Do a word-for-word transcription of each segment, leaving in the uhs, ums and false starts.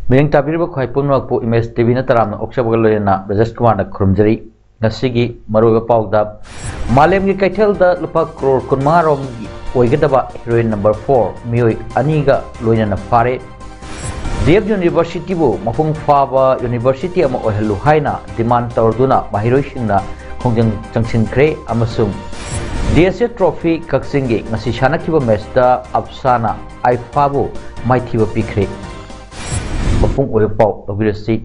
ꯃꯤꯠꯌꯦꯡ ꯇꯥꯕꯤꯔꯤꯕ ꯈ꯭ꯋꯥꯏ ꯄꯨꯝꯅꯃꯛꯄꯨ ꯏꯃꯦꯖ ꯇꯤꯚꯤꯅ ꯇꯔꯥꯝꯅ ꯑꯣꯛꯆꯕꯒ ꯂꯣꯏꯅꯅ ꯕ꯭ꯔꯖꯦꯁ ꯀꯨꯃꯥꯔꯅ ꯈꯨꯔꯨꯝꯖꯔꯤ꯫ ꯉꯁꯤꯒꯤ ꯃꯔꯨꯑꯣꯏꯕ ꯄꯥꯎꯗ, ꯃꯥꯂꯦꯝꯒꯤ ꯀꯩꯊꯦꯜꯗ ꯂꯨꯄꯥ ꯀ꯭ꯔꯣꯔ ꯀꯨꯟꯃꯉꯥ ꯔꯣꯝꯒꯤ ꯑꯣꯏꯒꯗꯕ ꯍꯦꯔꯣꯏꯟ ꯅꯝꯕꯔ ꯐꯣꯔ ꯃꯤꯑꯣꯏ ꯑꯅꯤꯒ ꯂꯣꯏꯅꯅ ꯐꯥꯔꯦ꯫ ꯗꯤ ꯑꯦꯐ ꯌꯨꯅꯤꯚꯔꯁꯤꯇꯤꯕꯨ ꯃꯄꯨꯡ ꯐꯥꯕ ꯌꯨꯅꯤꯚꯔꯁꯤꯇꯤ ꯑꯃ ꯑꯣꯏꯍꯜꯂꯨ ꯍꯥꯏꯅ ꯗꯤꯃꯥꯟ ꯇꯧꯔꯗꯨꯅ ꯃꯍꯩꯔꯣꯏꯁꯤꯡꯅ ꯈꯣꯡꯖꯪ ꯆꯪꯁꯤꯟꯈ꯭ꯔꯦ ꯑꯃꯁꯨꯡ ꯗꯤ ꯑꯦꯁ ꯑꯦ ꯇ꯭ꯔꯣꯐꯤ ꯀꯛꯆꯤꯡꯒꯤ ꯉꯁꯤ ꯁꯥꯟꯅꯈꯤꯕ ꯃꯦꯆꯇ ꯑꯞꯁꯥꯅ ꯑꯥꯏꯐꯥꯕꯨ ꯃꯥꯏꯊꯤꯕ ꯄꯤꯈ꯭ꯔꯦ꯫ ꯃꯄꯨꯡ ꯑꯣꯏꯕ ꯄꯥꯎ ꯂꯧꯕꯤꯔꯁꯤ꯫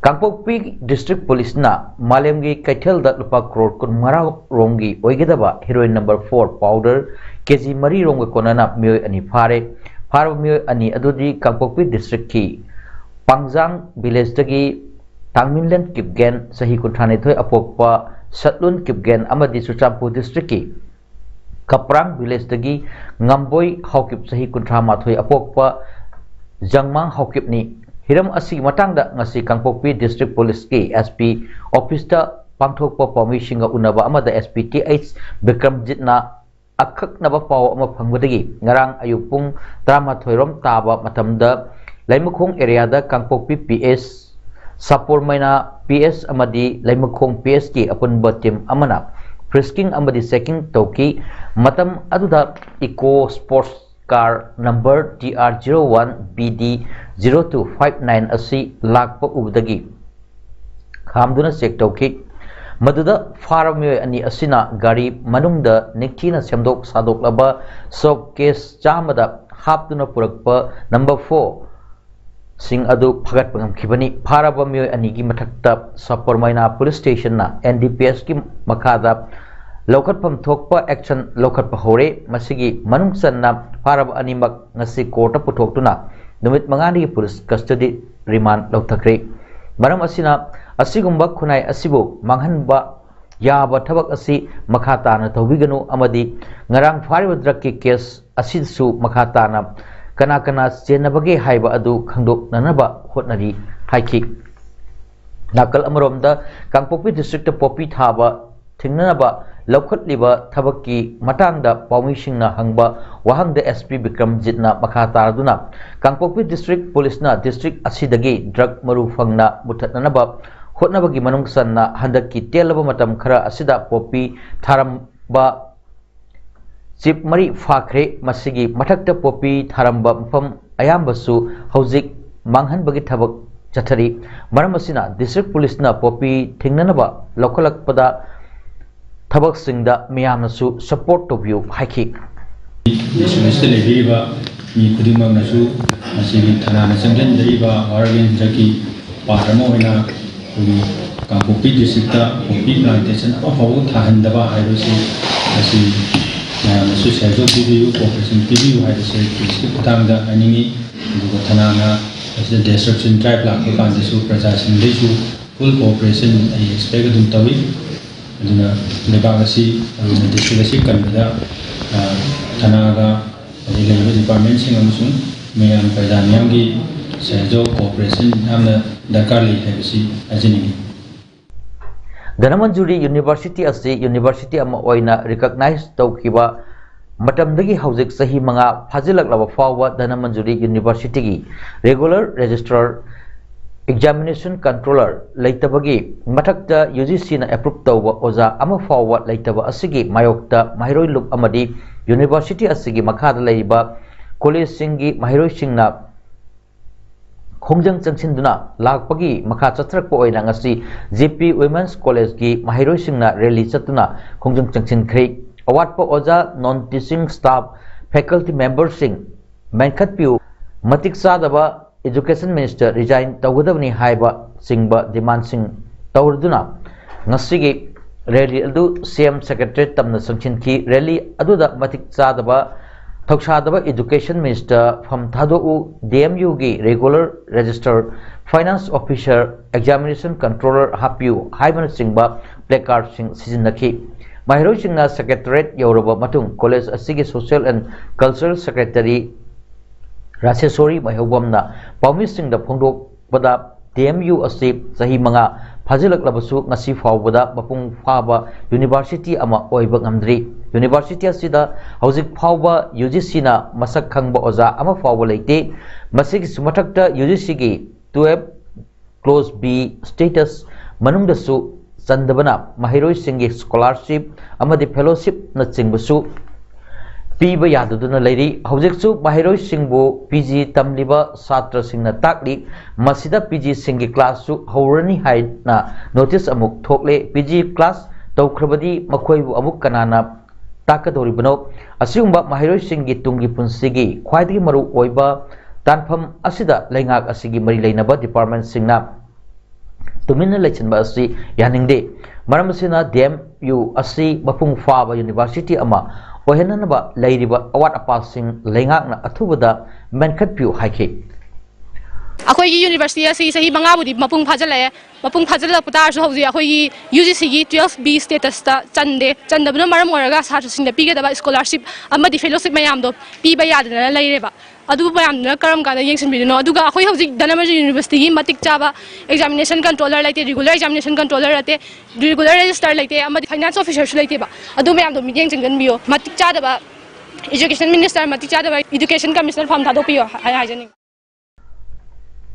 ꯀꯥꯡꯄꯣꯛꯄꯤ ꯗꯤꯁꯇ꯭ꯔꯤꯛ ꯄꯨꯂꯤꯁꯅ ꯃꯥꯂꯦꯝꯒꯤ ꯀꯩꯊꯦꯜꯗ ꯂꯨꯄꯥ ꯀ꯭ꯔꯣꯔ ꯀꯨꯟꯃꯉꯥ ꯔꯣꯝꯒꯤ ꯑꯣꯏꯒꯗꯕ ꯍꯦꯔꯣꯏꯟ ꯅꯝꯕꯔ ꯐꯣꯔ ꯄꯥꯎꯗꯔ ꯀꯦ ꯖꯤ ꯃꯔꯤ ꯔꯣꯝꯒ ꯀꯣꯟꯅꯅ ꯃꯤꯑꯣꯏ ꯑꯅꯤ ꯐꯥꯔꯦ꯫ ꯐꯥꯔꯕ ꯃꯤꯑꯣꯏ ꯑꯅꯤ ꯑꯗꯨꯗꯤ ꯀꯥꯡꯄꯣꯛꯄꯤ ꯗꯤꯁꯇ꯭ꯔꯤꯛꯀꯤ ꯄꯥꯡꯖꯥꯡ ꯚꯤꯂꯦꯖꯇꯒꯤ ꯇꯥꯡꯃꯤꯟꯂꯦꯟ ꯀꯤꯞꯒꯦꯟ, ꯆꯍꯤ ꯀꯨꯟꯊ꯭ꯔꯥ ꯅꯤꯊꯣꯏ ꯑꯄꯣꯛꯄ ꯁꯠꯂꯨꯟ ꯀꯤꯞꯒꯦꯟ, ꯑꯃꯗꯤ ꯆꯨꯔꯆꯥꯟꯄꯨꯔ ꯗꯤꯁꯇ꯭ꯔꯤꯛꯀꯤ ꯀꯄ꯭ꯔꯥꯡ ꯚꯤꯂꯦꯖꯇꯒꯤ ꯉꯝꯕꯣꯏ ꯍꯥꯎꯀꯤꯞ, ꯆꯍꯤ ꯀꯨꯟꯊ꯭ꯔꯥ ꯃꯥꯊꯣꯏ ꯑꯄꯣꯛꯄ ꯖꯪꯃꯥꯡ ꯍꯥꯎꯀꯤꯞꯅꯤ꯫ ꯍꯤꯔꯝ ꯑꯁꯤꯒꯤ ꯃꯇꯥꯡꯗ ꯉꯁꯤ ꯀꯥꯡꯄꯣꯛꯄꯤ ꯗꯤꯁꯇ꯭ꯔꯤꯛ ꯄꯨꯂꯤꯁꯀꯤ ꯑꯦꯁ ꯄꯤ ꯑꯣꯐꯤꯁꯇ ꯄꯥꯡꯊꯣꯛꯄ ꯄꯥꯎꯃꯤꯁꯤꯡꯒ ꯎꯅꯕ ꯑꯃꯗ ꯑꯦꯁ ꯄꯤ ꯇꯤ ꯑꯩꯆ ꯕꯤꯀ꯭ꯔꯝꯖꯤꯠꯅ ꯑꯀꯛꯅꯕ ꯄꯥꯎ ꯑꯃ ꯐꯪꯕꯗꯒꯤ ꯉꯔꯥꯡ ꯑꯌꯨꯛ ꯄꯨꯡ ꯇꯔꯥꯃꯥꯊꯣꯏ ꯔꯣꯝ ꯇꯥꯕ ꯃꯇꯝꯗ ꯂꯩꯃꯈꯣꯡ ꯑꯦꯔꯤꯌꯥꯗ ꯀꯥꯡꯄꯣꯛꯄꯤ ꯄꯤ ꯑꯦꯁ, ꯁꯥꯄꯣꯔꯃꯩꯅꯥ ꯄꯤ ꯑꯦꯁ ꯑꯃꯗꯤ ꯂꯩꯃꯈꯣꯡ ꯄꯤ ꯑꯦꯁꯀꯤ ꯑꯄꯨꯟꯕ ꯇꯤꯝ ꯑꯃꯅ ꯐ꯭ꯔꯤꯁꯀꯤꯡ ꯑꯃꯗꯤ ꯆꯦꯀꯤꯡ ꯇꯧꯈꯤ꯫ ꯃꯇꯝ ꯑꯗꯨꯗ eco sports car number T R zero one B ꯗꯤ ꯖꯤꯔꯣ ꯇꯨ ꯐꯥꯏꯚ ꯅꯥꯏꯟ ꯑꯁꯤ ꯂꯥꯛꯄ ꯎꯕꯗꯒꯤ ꯈꯥꯝꯗꯨꯅ ꯆꯦꯛ ꯇꯧꯈꯤ꯫ ꯃꯗꯨꯗ ꯐꯥꯔꯕ ꯃꯤꯑꯣꯏ ꯑꯅꯤ ꯑꯁꯤꯅ ꯒꯥꯔꯤ ꯃꯅꯨꯡꯗ ꯅꯤꯡꯊꯤꯅ ꯁꯦꯝꯗꯣꯛ ꯁꯥꯗꯣꯛꯂꯕ ꯁꯣꯞ ꯀꯦꯁ ꯆꯥꯝꯃꯗ ꯍꯥꯞꯇꯨꯅ ꯄꯨꯔꯛꯄ ꯅꯝꯕꯔ ꯐꯣꯔ ꯁꯤꯡ ꯑꯗꯨ ꯐꯥꯒꯠꯄ ꯉꯝꯈꯤꯕꯅꯤ꯫ ꯐꯥꯔꯕ ꯃꯤꯑꯣꯏ ꯑꯅꯤꯒꯤ ꯃꯊꯛꯇ ꯁꯥꯄꯣꯔꯃꯩꯅꯥ ꯄꯨꯂꯤꯁ ꯁ꯭ꯇꯦꯁꯟꯅ ꯑꯦꯟ ꯗꯤ ꯄꯤ ꯑꯦꯁꯀꯤ ꯃꯈꯥꯗ ꯂꯧꯈꯠꯐꯝ ꯊꯣꯛꯄ action ꯂꯧꯈꯠꯄ ꯍꯧꯔꯦ꯫ ꯃꯁꯤꯒꯤ ꯃꯅꯨꯡ ꯆꯟꯅ ꯐꯥꯔꯕ ꯑꯅꯤꯃꯛ ꯉꯁꯤ courtꯇ ꯄꯨꯊꯣꯛꯇꯨꯅ ꯅꯨꯃꯤꯠ ꯃꯉꯥꯅꯤꯒꯤ police custody remand ꯂꯧꯊꯈ꯭ꯔꯦ꯫ ꯃꯔꯝ ꯑꯁꯤꯅ ꯑꯁꯤꯒꯨꯝꯕ ꯈꯨꯟꯅꯥꯏ ꯑꯁꯤꯕꯨ ꯃꯥꯡꯍꯟꯕ ꯌꯥꯕ ꯊꯕꯛ ꯑꯁꯤ ꯃꯈꯥ ꯇꯥꯅ ꯇꯧꯕꯤꯒꯅꯨ ꯑꯃꯗꯤ ꯉꯔꯥꯡ ꯐꯥꯔꯤꯕ drugꯀꯤ case ꯑꯁꯤꯁꯨ ꯃꯈꯥ ꯇꯥꯅ ꯀꯅꯥ ꯀꯅꯥ ꯆꯦꯟꯅꯕꯒꯦ ꯍꯥꯏꯕ ꯑꯗꯨ ꯈꯪꯗꯣꯛꯅꯅꯕ ꯍꯣꯠꯅꯔꯤ ꯍꯥꯏꯈꯤ꯫ ꯅꯥꯀꯜ ꯑꯃꯔꯣꯝꯗ ꯀꯥꯡꯄꯣꯛꯄꯤ districtꯇ poppy ꯊꯥꯕ ꯊꯤꯡꯅꯅꯕ ꯂꯧꯈꯠꯂꯤꯕ ꯊꯕꯛꯀꯤ ꯃꯇꯥꯡꯗ ꯄꯥꯎꯃꯤꯁꯤꯡꯅ ꯍꯪꯕ ꯋꯥꯍꯪꯗ SP ꯕꯤꯀ꯭ꯔꯝꯖꯤꯠꯅ ꯃꯈꯥ ꯇꯥꯔꯗꯨꯅ, ꯀꯥꯡꯄꯣꯛꯄꯤ district policeꯅ district ꯑꯁꯤꯗꯒꯤ drug ꯃꯔꯨ ꯐꯪꯅ ꯃꯨꯊꯠꯅꯅꯕ ꯍꯣꯠꯅꯕꯒꯤ ꯃꯅꯨꯡ ꯆꯟꯅ ꯍꯟꯗꯛꯀꯤ ꯇꯦꯜꯂꯕ ꯃꯇꯝ ꯈꯔ ꯑꯁꯤꯗ poppy ꯊꯥꯔꯝꯕ ꯆꯤꯞ ꯃꯔꯤ ꯐꯥꯈ꯭ꯔꯦ꯫ ꯃꯁꯤꯒꯤ ꯃꯊꯛꯇ poppy ꯊꯥꯔꯝꯕ ꯃꯐꯝ ꯑꯌꯥꯝꯕꯁꯨ ꯍꯧꯖꯤꯛ ꯃꯥꯡꯍꯟꯕꯒꯤ ꯊꯕꯛ ꯆꯠꯊꯔꯤ꯫ ꯃꯔꯝ ꯑꯁꯤꯅ district policeꯅ poppy ꯊꯤꯡꯅꯅꯕ ꯂꯧꯈꯠꯂꯛꯄꯗ ꯊꯕꯛꯁꯤꯡꯗ ꯃꯤꯌꯥꯝꯅꯁꯨ support ꯇꯧꯕꯤꯌꯨ ꯍꯥꯏꯈꯤ꯫ District ꯑꯁꯤꯗ ꯂꯩꯕꯤꯔꯤꯕ ꯃꯤ ꯈꯨꯗꯤꯡꯃꯛꯅꯁꯨ ꯃꯁꯤꯒꯤ ꯊꯅꯥꯅ ꯆꯪꯁꯤꯟꯖꯔꯤꯕ ꯋꯥꯔꯒꯤ ꯍꯟꯗꯛꯀꯤ part ꯑꯃ ꯑꯣꯏꯅ ꯑꯩꯈꯣꯏꯒꯤ ꯀꯥꯡꯄꯣꯛꯄꯤ districtꯇ poppy plantation ꯑꯃꯐꯥꯎꯕ ꯊꯥꯍꯟꯗꯕ ꯍꯥꯏꯕꯁꯤ ꯃꯁꯤ ꯃꯌꯥꯝꯅꯁꯨ ꯁꯦꯜꯗꯣꯛ ꯄꯤꯕꯤꯌꯨ, cooperation ꯄꯤꯕꯤꯌꯨ ꯍꯥꯏꯕꯁꯤ policeꯀꯤ ꯈꯨꯠꯊꯥꯡꯗ ꯍꯥꯏꯅꯤꯡꯏ꯫ ꯑꯗꯨꯒ ꯊꯅꯥꯅ ꯑꯁꯤꯗ destruction drive ꯂꯥꯛꯄ ꯀꯥꯟꯗꯁꯨ ꯄ꯭ꯔꯖꯥꯁꯤꯡꯗꯩꯁꯨ full cooperation ꯑꯩ expect ꯑꯗꯨꯝ ꯇꯧꯏ꯫ ꯑꯗꯨꯅ ꯂꯩꯕꯥꯛ ꯑꯁꯤ ꯑꯗꯨꯅ district ꯑꯁꯤ ꯀꯟꯕꯗ ꯊꯅꯥꯒ ꯑꯗꯩ ꯂꯩꯔꯤꯕ departmentꯁꯤꯡ ꯑꯃꯁꯨꯡ ꯃꯌꯥꯝ ꯄ꯭ꯔꯖꯥ ꯃꯤꯌꯥꯝꯒꯤ ꯁꯦꯜꯗꯣꯛ cooperation ꯌꯥꯝꯅ ꯗꯔꯀꯥꯔ ꯂꯩ ꯍꯥꯏꯕꯁꯤ ꯍꯥꯏꯖꯅꯤꯡꯏ꯫ ꯙꯅꯃꯟꯖꯨꯔꯤ University ꯑꯁꯤ university ꯑꯃ ꯑꯣꯏꯅ recognize ꯇꯧꯈꯤꯕ ꯃꯇꯝꯗꯒꯤ ꯍꯧꯖꯤꯛ ꯆꯍꯤ ꯃꯉꯥ ꯐꯥꯖꯤꯜꯂꯛꯂꯕ ꯐꯥꯎꯕ Dhanamanjuri Universityꯒꯤ regular registrar, examination controller ꯂꯩꯇꯕꯒꯤ ꯃꯊꯛꯇ UGCꯅ approve ꯇꯧꯕ ꯑꯣꯖꯥ ꯑꯃ ꯐꯥꯎꯕ ꯂꯩꯇꯕ ꯑꯁꯤꯒꯤ ꯃꯥꯌꯣꯛꯇ ꯃꯍꯩꯔꯣꯏ ꯂꯨꯞ ꯑꯃꯗꯤ university ꯑꯁꯤꯒꯤ ꯃꯈꯥꯗ ꯂꯩꯔꯤꯕ collegeꯁꯤꯡꯒꯤ ꯃꯍꯩꯔꯣꯏꯁꯤꯡꯅ ꯈꯣꯡꯖꯪ ꯆꯪꯁꯤꯟꯗꯨꯅ ꯂꯥꯛꯄꯒꯤ ꯃꯈꯥ ꯆꯠꯊꯔꯛꯄ ꯑꯣꯏꯅ ꯉꯁꯤ GP Women's Collegeꯀꯤ ꯃꯍꯩꯔꯣꯏꯁꯤꯡꯅ rally ꯆꯠꯇꯨꯅ ꯈꯣꯡꯖꯪ ꯆꯪꯁꯤꯟꯈ꯭ꯔꯦ꯫ ꯑꯋꯥꯠꯄ ꯑꯣꯖꯥ, non teaching staff, faculty memberꯁꯤꯡ ꯃꯦꯟꯈꯠꯄꯤꯌꯨ, ꯃꯇꯤꯛ ꯆꯥꯗꯕ education minister resign ꯇꯧꯒꯗꯕꯅꯤ ꯍꯥꯏꯕ ꯆꯤꯡꯕ demandꯁꯤꯡ ꯇꯧꯔꯗꯨꯅ ꯉꯁꯤꯒꯤ ꯔꯦꯂꯤ ꯑꯗꯨ ꯁꯤ ꯑꯦꯝ ꯁꯦꯀ꯭ꯔꯦꯇꯔꯤꯌꯦꯠ ꯇꯝꯅ ꯆꯪꯁꯤꯟꯈꯤ꯫ ꯔꯦꯂꯤ ꯑꯗꯨꯗ ꯃꯇꯤꯛ ꯆꯥꯗꯕ ꯊꯧꯁꯥꯗꯕ Education Minister ꯐꯝ ꯊꯥꯗꯣꯛꯎ, D M U ꯒꯤ regular register, finance officer, examination controller ꯍꯥꯞꯄꯤꯌꯨ ꯍꯥꯏꯕꯅꯆꯤꯡꯕ placardꯁꯤꯡ ꯁꯤꯖꯤꯟꯅꯈꯤ꯫ ꯃꯍꯩꯔꯣꯏꯁꯤꯡꯅ ꯁꯦꯀ꯭ꯔꯦꯇꯔꯤꯌꯦꯠ ꯌꯧꯔꯕ ꯃꯇꯨꯡ college ꯑꯁꯤꯒꯤ Social and Cultural Secretary ꯔꯥꯁꯦꯁꯣꯔꯤ ꯃꯩꯍꯧꯕꯝꯅ ꯄꯥꯎꯃꯤꯁꯤꯡꯗ ꯐꯣꯡꯗꯣꯛꯄꯗ, D M U ꯑꯁꯤ ꯆꯍꯤ ꯃꯉꯥ ꯐꯥꯖꯤꯜꯂꯛꯂꯕꯁꯨ ꯉꯁꯤ ꯐꯥꯎꯕꯗ ꯃꯄꯨꯡ ꯐꯥꯕ university ꯑꯃ ꯑꯣꯏꯕ ꯉꯝꯗ꯭ꯔꯤ꯫ University ꯑꯁꯤꯗ ꯍꯧꯖꯤꯛ ꯐꯥꯎꯕ U G Cꯅ ꯃꯁꯛ ꯈꯪꯕ ꯑꯣꯖꯥ ꯑꯃ ꯐꯥꯎꯕ ꯂꯩꯇꯦ꯫ ꯃꯁꯤꯒꯤꯁꯨ ꯃꯊꯛꯇ U G Cꯒꯤ twelve clause B status ꯃꯅꯨꯡꯗꯁꯨ ꯆꯟꯗꯕꯅ ꯃꯍꯩꯔꯣꯏꯁꯤꯡꯒꯤ scholarship ꯑꯃꯗꯤ fellowshipꯅꯆꯤꯡꯕꯁꯨ ꯄꯤꯕ ꯌꯥꯗꯗꯨꯅ ꯂꯩꯔꯤ꯫ ꯍꯧꯖꯤꯛꯁꯨ ꯃꯍꯩꯔꯣꯏꯁꯤꯡꯕꯨ P G ꯇꯝꯂꯤꯕ ꯁꯥꯇ꯭ꯔꯁꯤꯡꯅ ꯇꯥꯛꯂꯤ꯫ ꯃꯁꯤꯗ P Gꯁꯤꯡꯒꯤ classꯁꯨ ꯍꯧꯔꯅꯤ ꯍꯥꯏꯅ notice ꯑꯃꯨꯛ ꯊꯣꯛꯂꯦ꯫ P G class ꯇꯧꯈ꯭ꯔꯕꯗꯤ ꯃꯈꯣꯏꯕꯨ ꯑꯃꯨꯛ ꯀꯅꯥꯅ ꯇꯥꯛꯀꯗꯧꯔꯤꯕꯅꯣ? ꯑꯁꯤꯒꯨꯝꯕ ꯃꯍꯩꯔꯣꯏꯁꯤꯡꯒꯤ ꯇꯨꯡꯒꯤ ꯄꯨꯟꯁꯤꯒꯤ ꯈ꯭ꯋꯥꯏꯗꯒꯤ ꯃꯔꯨ ꯑꯣꯏꯕ ꯇꯥꯟꯐꯝ ꯑꯁꯤꯗ ꯂꯩꯉꯥꯛ ꯑꯁꯤꯒꯤ ꯃꯔꯤ ꯂꯩꯅꯕ departmentꯁꯤꯡꯅ ꯇꯨꯃꯤꯟꯅ ꯂꯩꯁꯤꯟꯕ ꯑꯁꯤ ꯌꯥꯅꯤꯡꯗꯦ꯫ ꯃꯔꯝ ꯑꯁꯤꯅ D M U ꯑꯁꯤ ꯃꯄꯨꯡ ꯐꯥꯕ university ꯑꯃ ꯑꯣꯏꯍꯟꯅꯅꯕ ꯂꯩꯔꯤꯕ ꯑꯋꯥꯠ ꯑꯄꯥꯁꯤꯡ ꯂꯩꯉꯥꯛꯅ ꯑꯊꯨꯕꯗ ꯃꯦꯟꯈꯠꯄꯤꯌꯨ ꯍꯥꯏꯈꯤ꯫ ꯑꯩꯈꯣꯏꯒꯤ university ꯑꯁꯤ ꯆꯍꯤ ꯃꯉꯥꯕꯨꯗꯤ ꯃꯄꯨꯡ ꯐꯥꯖꯤꯜꯂꯛꯑꯦ꯫ ꯃꯄꯨꯡ ꯐꯥꯖꯤꯜꯂꯛꯄ ꯇꯥꯔꯁꯨ ꯍꯧꯖꯤꯛ ꯑꯩꯈꯣꯏꯒꯤ U G Cꯒꯤ twelve B statusꯇ ꯆꯟꯗꯦ꯫ ꯆꯟꯗꯕꯅ ꯃꯔꯝ ꯑꯣꯏꯔꯒ ꯁꯥꯇ꯭ꯔꯁꯤꯡꯗ ꯄꯤꯒꯗꯕ scholarship ꯑꯃꯗꯤ fellowship ꯃꯌꯥꯝꯗꯣ ꯄꯤꯕ ꯌꯥꯗꯗꯅ ꯂꯩꯔꯦꯕ꯫ ꯑꯗꯨ ꯃꯌꯥꯝꯗꯨꯅ ꯀꯔꯝ ꯀꯥꯟꯗ ꯌꯦꯡꯁꯤꯟꯕꯤꯗꯣꯏꯅꯣ? ꯑꯗꯨꯒ ꯑꯩꯈꯣꯏ ꯍꯧꯖꯤꯛ ꯙꯅꯃꯖꯤ universityꯒꯤ ꯃꯇꯤꯛ ꯆꯥꯕ examination controller ꯂꯩꯇꯦ, regular examination controller ꯂꯩꯇꯦ, regular register ꯂꯩꯇꯦ, ꯑꯃꯗꯤ finance officerꯁꯨ ꯂꯩꯇꯦꯕ꯫ ꯑꯗꯨ ꯃꯌꯥꯝꯗꯣ ꯃꯤꯠꯌꯦꯡ ꯆꯪꯖꯟꯕꯤꯌꯣ꯫ ꯃꯇꯤꯛ ꯆꯥꯗꯕ education minister, ꯃꯇꯤꯛ ꯆꯥꯗꯕ education commissioner ꯐꯝ ꯊꯥꯗꯣꯛꯄꯤꯌꯣ ꯍꯥꯏ-, ꯍꯥꯏꯖꯅꯤꯡꯉꯤ꯫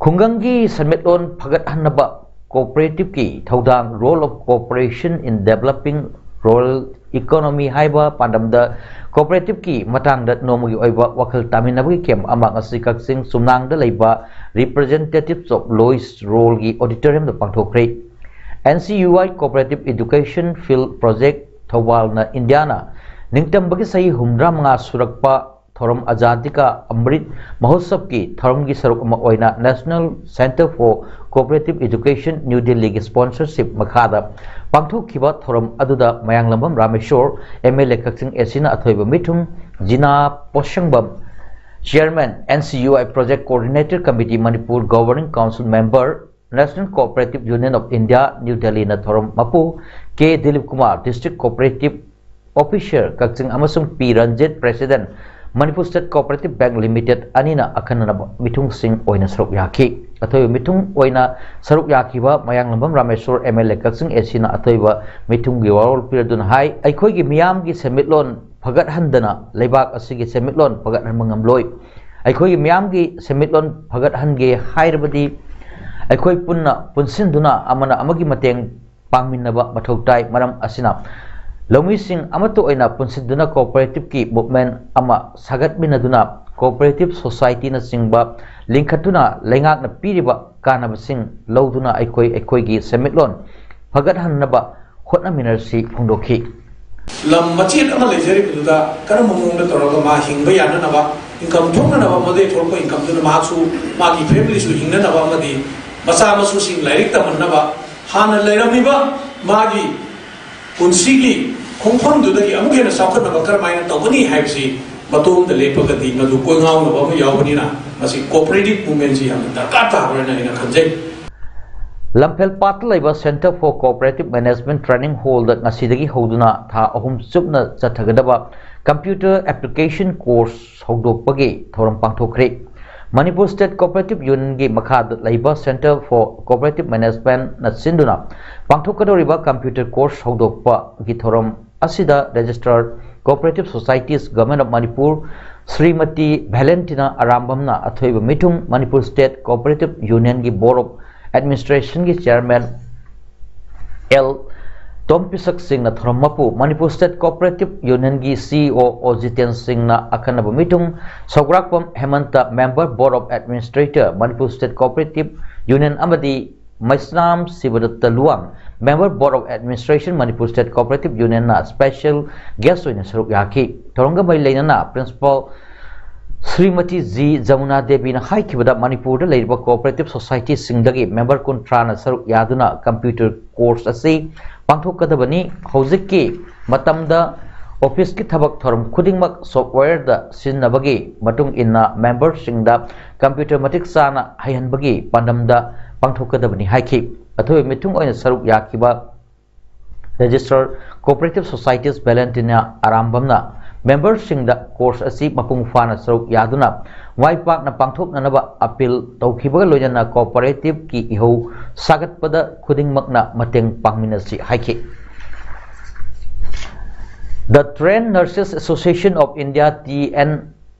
ꯈꯨꯡꯒꯪꯒꯤ ꯁꯦꯟꯃꯤꯠꯂꯣꯟ ꯐꯒꯠꯍꯟꯅꯕ cooperativeꯀꯤ ꯊꯧꯗꯥꯡ, role of cooperation in developing rural economy ꯍꯥꯏꯕ ꯄꯥꯟꯗꯝꯗ cooperativeꯀꯤ ꯃꯇꯥꯡꯗ ꯅꯣꯡꯃꯒꯤ ꯑꯣꯏꯕ ꯋꯥꯈꯜ ꯇꯥꯃꯤꯟꯅꯕꯒꯤ camp ꯑꯃ ꯉꯁꯤ ꯀꯛꯆꯤꯡ ꯆꯨꯝꯅꯥꯡꯗ ꯂꯩꯕ Representatives of Lois Rural ꯒꯤ auditoriumꯗ ꯄꯥꯡꯊꯣꯛꯈ꯭ꯔꯦ꯫ N C U I Cooperative Education Field Project ꯊꯧꯕꯥꯜꯅ ꯏꯟꯗꯤꯌꯥꯅ ꯅꯤꯡꯇꯝꯕꯒꯤ ꯆꯍꯤ ꯍꯨꯝꯐꯨꯇꯔꯥꯃꯉꯥ ꯁꯨꯔꯛꯄ ꯊꯧꯔꯝ ꯑꯖꯥꯗꯤ ꯀꯥ ꯑꯃ꯭ꯔꯤꯠ ꯃꯍꯣꯠꯁꯕꯀꯤ ꯊꯧꯔꯝꯒꯤ ꯁꯔꯨꯛ ꯑꯃ ꯑꯣꯏꯅ National Centre for Cooperative Education, New Delhi ꯒꯤ sponsorship ꯃꯈꯥꯗ ꯄꯥꯡꯊꯣꯛꯈꯤꯕ ꯊꯧꯔꯝ ꯑꯗꯨꯗ ꯃꯌꯥꯡꯂꯝꯕꯝ Rameshwor, M L A Kakching A C ꯅ ꯑꯊꯣꯏꯕ ꯃꯤꯊꯨꯡ, ꯖꯤꯅꯥ ꯄꯣꯁꯪꯕꯝ, Chairman, N C U I Project Coordinator Committee, Manipur Governing Council Member, National Cooperative Union of India, New Delhi ꯅ ꯊꯧꯔꯝ ꯃꯄꯨ, K Dilip Kumar, District Cooperative Officer ꯀꯛꯆꯤꯡ ꯑꯃꯁꯨꯡ P Ranjit, President, Manipur State Cooperative Bank Limited ꯑꯅꯤꯅ ꯑꯈꯟꯅꯅ ꯃꯤꯊꯨꯡꯁꯤꯡ ꯑꯣꯏꯅ ꯁꯔꯨꯛ ꯌꯥꯈꯤ꯫ ꯑꯊꯣꯏꯕ ꯃꯤꯊꯨꯡ ꯑꯣꯏꯅ ꯁꯔꯨꯛ ꯌꯥꯈꯤꯕ ꯃꯌꯥꯡꯂꯝꯕꯝ Rameshwor, M L A Kakching A C ꯅ ꯑꯊꯣꯏꯕ ꯃꯤꯊꯨꯡꯒꯤ ꯋꯥꯔꯣꯜ ꯄꯤꯔꯗꯨꯅ ꯍꯥꯏ, ꯑꯩꯈꯣꯏꯒꯤ ꯃꯤꯌꯥꯝꯒꯤ ꯁꯦꯟꯃꯤꯠꯂꯣꯟ ꯐꯒꯠꯍꯟꯗꯅ ꯂꯩꯕꯥꯛ ꯑꯁꯤꯒꯤ ꯁꯦꯟꯃꯤꯠꯂꯣꯟ ꯐꯒꯠꯍꯟꯕ ꯉꯝꯂꯣꯏ꯫ ꯑꯩꯈꯣꯏꯒꯤ ꯃꯤꯌꯥꯝꯒꯤ ꯁꯦꯟꯃꯤꯠꯂꯣꯟ ꯐꯒꯠꯍꯟꯒꯦ ꯍꯥꯏꯔꯕꯗꯤ ꯑꯩꯈꯣꯏ ꯄꯨꯟꯅ ꯄꯨꯟꯁꯤꯟꯗꯨꯅ ꯑꯃꯅ ꯑꯃꯒꯤ ꯃꯇꯦꯡ ꯄꯥꯡꯃꯤꯟꯅꯕ ꯃꯊꯧ ꯇꯥꯏ꯫ ꯃꯔꯝ ꯑꯁꯤꯅ ꯂꯧꯃꯤꯁꯤꯡ ꯑꯃꯠꯇ ꯑꯣꯏꯅ ꯄꯨꯟꯁꯤꯟꯗꯨꯅ cooperative ꯀꯤ movement ꯑꯃ ꯁꯥꯒꯠꯃꯤꯟꯅꯗꯨꯅ cooperative society ꯅꯆꯤꯡꯕ ꯂꯤꯡꯈꯠꯇꯨꯅ ꯂꯩꯉꯥꯛꯅ ꯄꯤꯔꯤꯕ ꯀꯥꯟꯅꯕꯁꯤꯡ ꯂꯧꯗꯨꯅ ꯑꯩꯈꯣꯏ ꯑꯩꯈꯣꯏꯒꯤ ꯁꯦꯟꯃꯤꯠꯂꯣꯟ ꯐꯒꯠꯍꯟꯅꯕ ꯍꯣꯠꯅꯃꯤꯟꯅꯔꯁꯤ ꯐꯣꯡꯗꯣꯛꯈꯤ꯫ ꯂꯝ ꯃꯆꯦꯠ ꯑꯃ ꯂꯩꯖꯔꯤꯕꯗꯨꯗ ꯀꯔꯝꯕ ꯃꯑꯣꯡꯗ ꯇꯧꯔꯒ ꯃꯥ ꯍꯤꯡꯕ ꯌꯥꯅꯅꯕ, income ꯊꯣꯛꯅꯅꯕ, ꯃꯗꯨꯗꯩ ꯊꯣꯛꯂꯛꯄ income ꯗꯨꯅ ꯃꯍꯥꯛꯁꯨ, ꯃꯥꯒꯤ family ꯁꯨ ꯍꯤꯡꯅꯅꯕ ꯑꯃꯗꯤ ꯃꯆꯥ ꯃꯁꯨꯁꯤꯡ ꯂꯥꯏꯔꯤꯛ ꯇꯝꯍꯟꯅꯕ, ꯍꯥꯟꯅ ꯂꯩꯔꯝꯃꯤꯕ ꯃꯥꯒꯤ ꯄꯨꯟꯁꯤꯒꯤ ꯈꯣꯡꯐꯝꯗꯨꯗꯒꯤ ꯑꯃꯨꯛ ꯍꯦꯟꯅ ꯆꯥꯎꯈꯠꯅꯕ ꯀꯔꯝꯍꯥꯏꯅ ꯇꯧꯒꯅꯤ ꯍꯥꯏꯕꯁꯤ ꯃꯇꯣꯝꯗ ꯂꯦꯞꯄꯒꯗꯤ ꯃꯗꯨ ꯀꯣꯏꯉꯥꯎꯅꯕ ꯑꯃ ꯌꯥꯎꯕꯅꯤꯅ, ꯃꯁꯤ cooperative movement ꯁꯤ ꯌꯥꯝꯅ ꯗꯔꯀꯥꯔ ꯇꯥꯕ꯭ꯔꯅ ꯑꯩꯅ ꯈꯟꯖꯩ꯫ ꯂꯝꯐꯦꯜ ꯄꯥꯠꯇ ꯂꯩꯕ Centre for Cooperative Management Training Hall ꯗ ꯉꯁꯤꯗꯒꯤ ꯍꯧꯗꯨꯅ ꯊꯥ ꯑꯍꯨꯝ ꯆꯨꯞꯅ ꯆꯠꯊꯒꯗꯕ computer application course ꯍꯧꯗꯣꯛꯄꯒꯤ ꯊꯧꯔꯝ ꯄꯥꯡꯊꯣꯛꯈ꯭ꯔꯦ꯫ Manipur State Cooperative Union ꯒꯤ ꯃꯈꯥꯗ ꯂꯩꯕ Centre for Cooperative Management ꯅ ꯁꯤꯟꯗꯨꯅ ꯄꯥꯡꯊꯣꯛꯀꯗꯧꯔꯤꯕ computer course ꯍꯧꯗꯣꯛꯄꯒꯤ ꯊꯧꯔꯝ ꯑꯁꯤꯗ Registered Cooperative Societies, Government of Manipur, Shrimati ꯚꯦꯂꯦꯟꯇꯤꯅꯥ ꯑꯔꯥꯝꯕꯝꯅ ꯑꯊꯣꯏꯕ ꯃꯤꯊꯨꯡ, Manipur State Cooperative Union ꯒꯤ Board of Administration ꯒꯤ Chairman L ꯇꯣꯝꯄꯤꯁꯛ ꯁꯤꯡꯅ ꯊꯧꯔꯝ ꯃꯄꯨ, Manipur State Cooperative Union ꯒꯤ C E O ꯑꯣ ꯖꯤꯇꯦꯟ ꯁꯤꯡꯅ ꯑꯈꯟꯅꯕ ꯃꯤꯊꯨꯡ, ꯁꯧꯒ꯭ꯔꯥꯛꯄꯝ ꯍꯦꯃꯟꯇ, Member Board of Administrator, Manipur State Cooperative Union ꯑꯃꯗꯤ ꯃꯩꯁꯅꯥꯝ ꯁꯤꯕꯗꯠꯇ Luwang, Member Board of Administration, Manipur State Cooperative Union ꯅ special guest ꯑꯣꯏꯅ ꯁꯔꯨꯛ ꯌꯥꯈꯤ꯫ ꯊꯧꯔꯝꯒ ꯃꯔꯤ ꯂꯩꯅꯅ Principal ꯁ꯭ꯔꯤꯃꯇꯤ ꯖꯤ ꯖꯃꯨꯅꯥ ꯗꯦꯕꯤꯅ ꯍꯥꯏꯈꯤꯕꯗ, ꯃꯅꯤꯄꯨꯔꯗ ꯂꯩꯔꯤꯕ cooperative societyꯁꯤꯡꯗꯒꯤ member ꯀꯨꯟꯊ꯭ꯔꯥꯅ ꯁꯔꯨꯛ ꯌꯥꯗꯨꯅ computer course ꯑꯁꯤ ꯄꯥꯡꯊꯣꯛꯀꯗꯕꯅꯤ꯫ ꯍꯧꯖꯤꯛꯀꯤ ꯃꯇꯝꯗ officeꯀꯤ ꯊꯕꯛ ꯊꯧꯔꯝ ꯈꯨꯗꯤꯡꯃꯛ softwareꯗ ꯁꯤꯖꯤꯟꯅꯕꯒꯤ ꯃꯇꯨꯡ ꯏꯟꯅ memberꯁꯤꯡꯗ computer ꯃꯇꯤꯛ ꯆꯥꯅ ꯍꯩꯍꯟꯕꯒꯤ ꯄꯥꯟꯗꯝꯗ ꯄꯥꯡꯊꯣꯛꯀꯗꯕꯅꯤ ꯍꯥꯏꯈꯤ꯫ ꯑꯊꯣꯏꯕ ꯃꯤꯊꯨꯡ ꯑꯣꯏꯅ ꯁꯔꯨꯛ ꯌꯥꯈꯤꯕ Registrar Cooperative Societies Valentina ꯑꯔꯥꯝꯕꯝꯅ memberꯁꯤꯡꯗ course ꯑꯁꯤ ꯃꯄꯨꯡ ꯐꯥꯅ ꯁꯔꯨꯛ ꯌꯥꯗꯨꯅ ꯃꯥꯏ ꯄꯥꯛꯅ ꯄꯥꯡꯊꯣꯛꯅꯅꯕ appeal ꯇꯧꯈꯤꯕꯒ ꯂꯣꯏꯅꯅ cooperativeꯀꯤ ꯏꯍꯧ ꯁꯥꯒꯠꯄꯗ ꯈꯨꯗꯤꯡꯃꯛꯅ ꯃꯇꯦꯡ ꯄꯥꯡꯃꯤꯟꯅꯁꯤ ꯍꯥꯏꯈꯤ꯫ The Trained Nurses Association of India, T N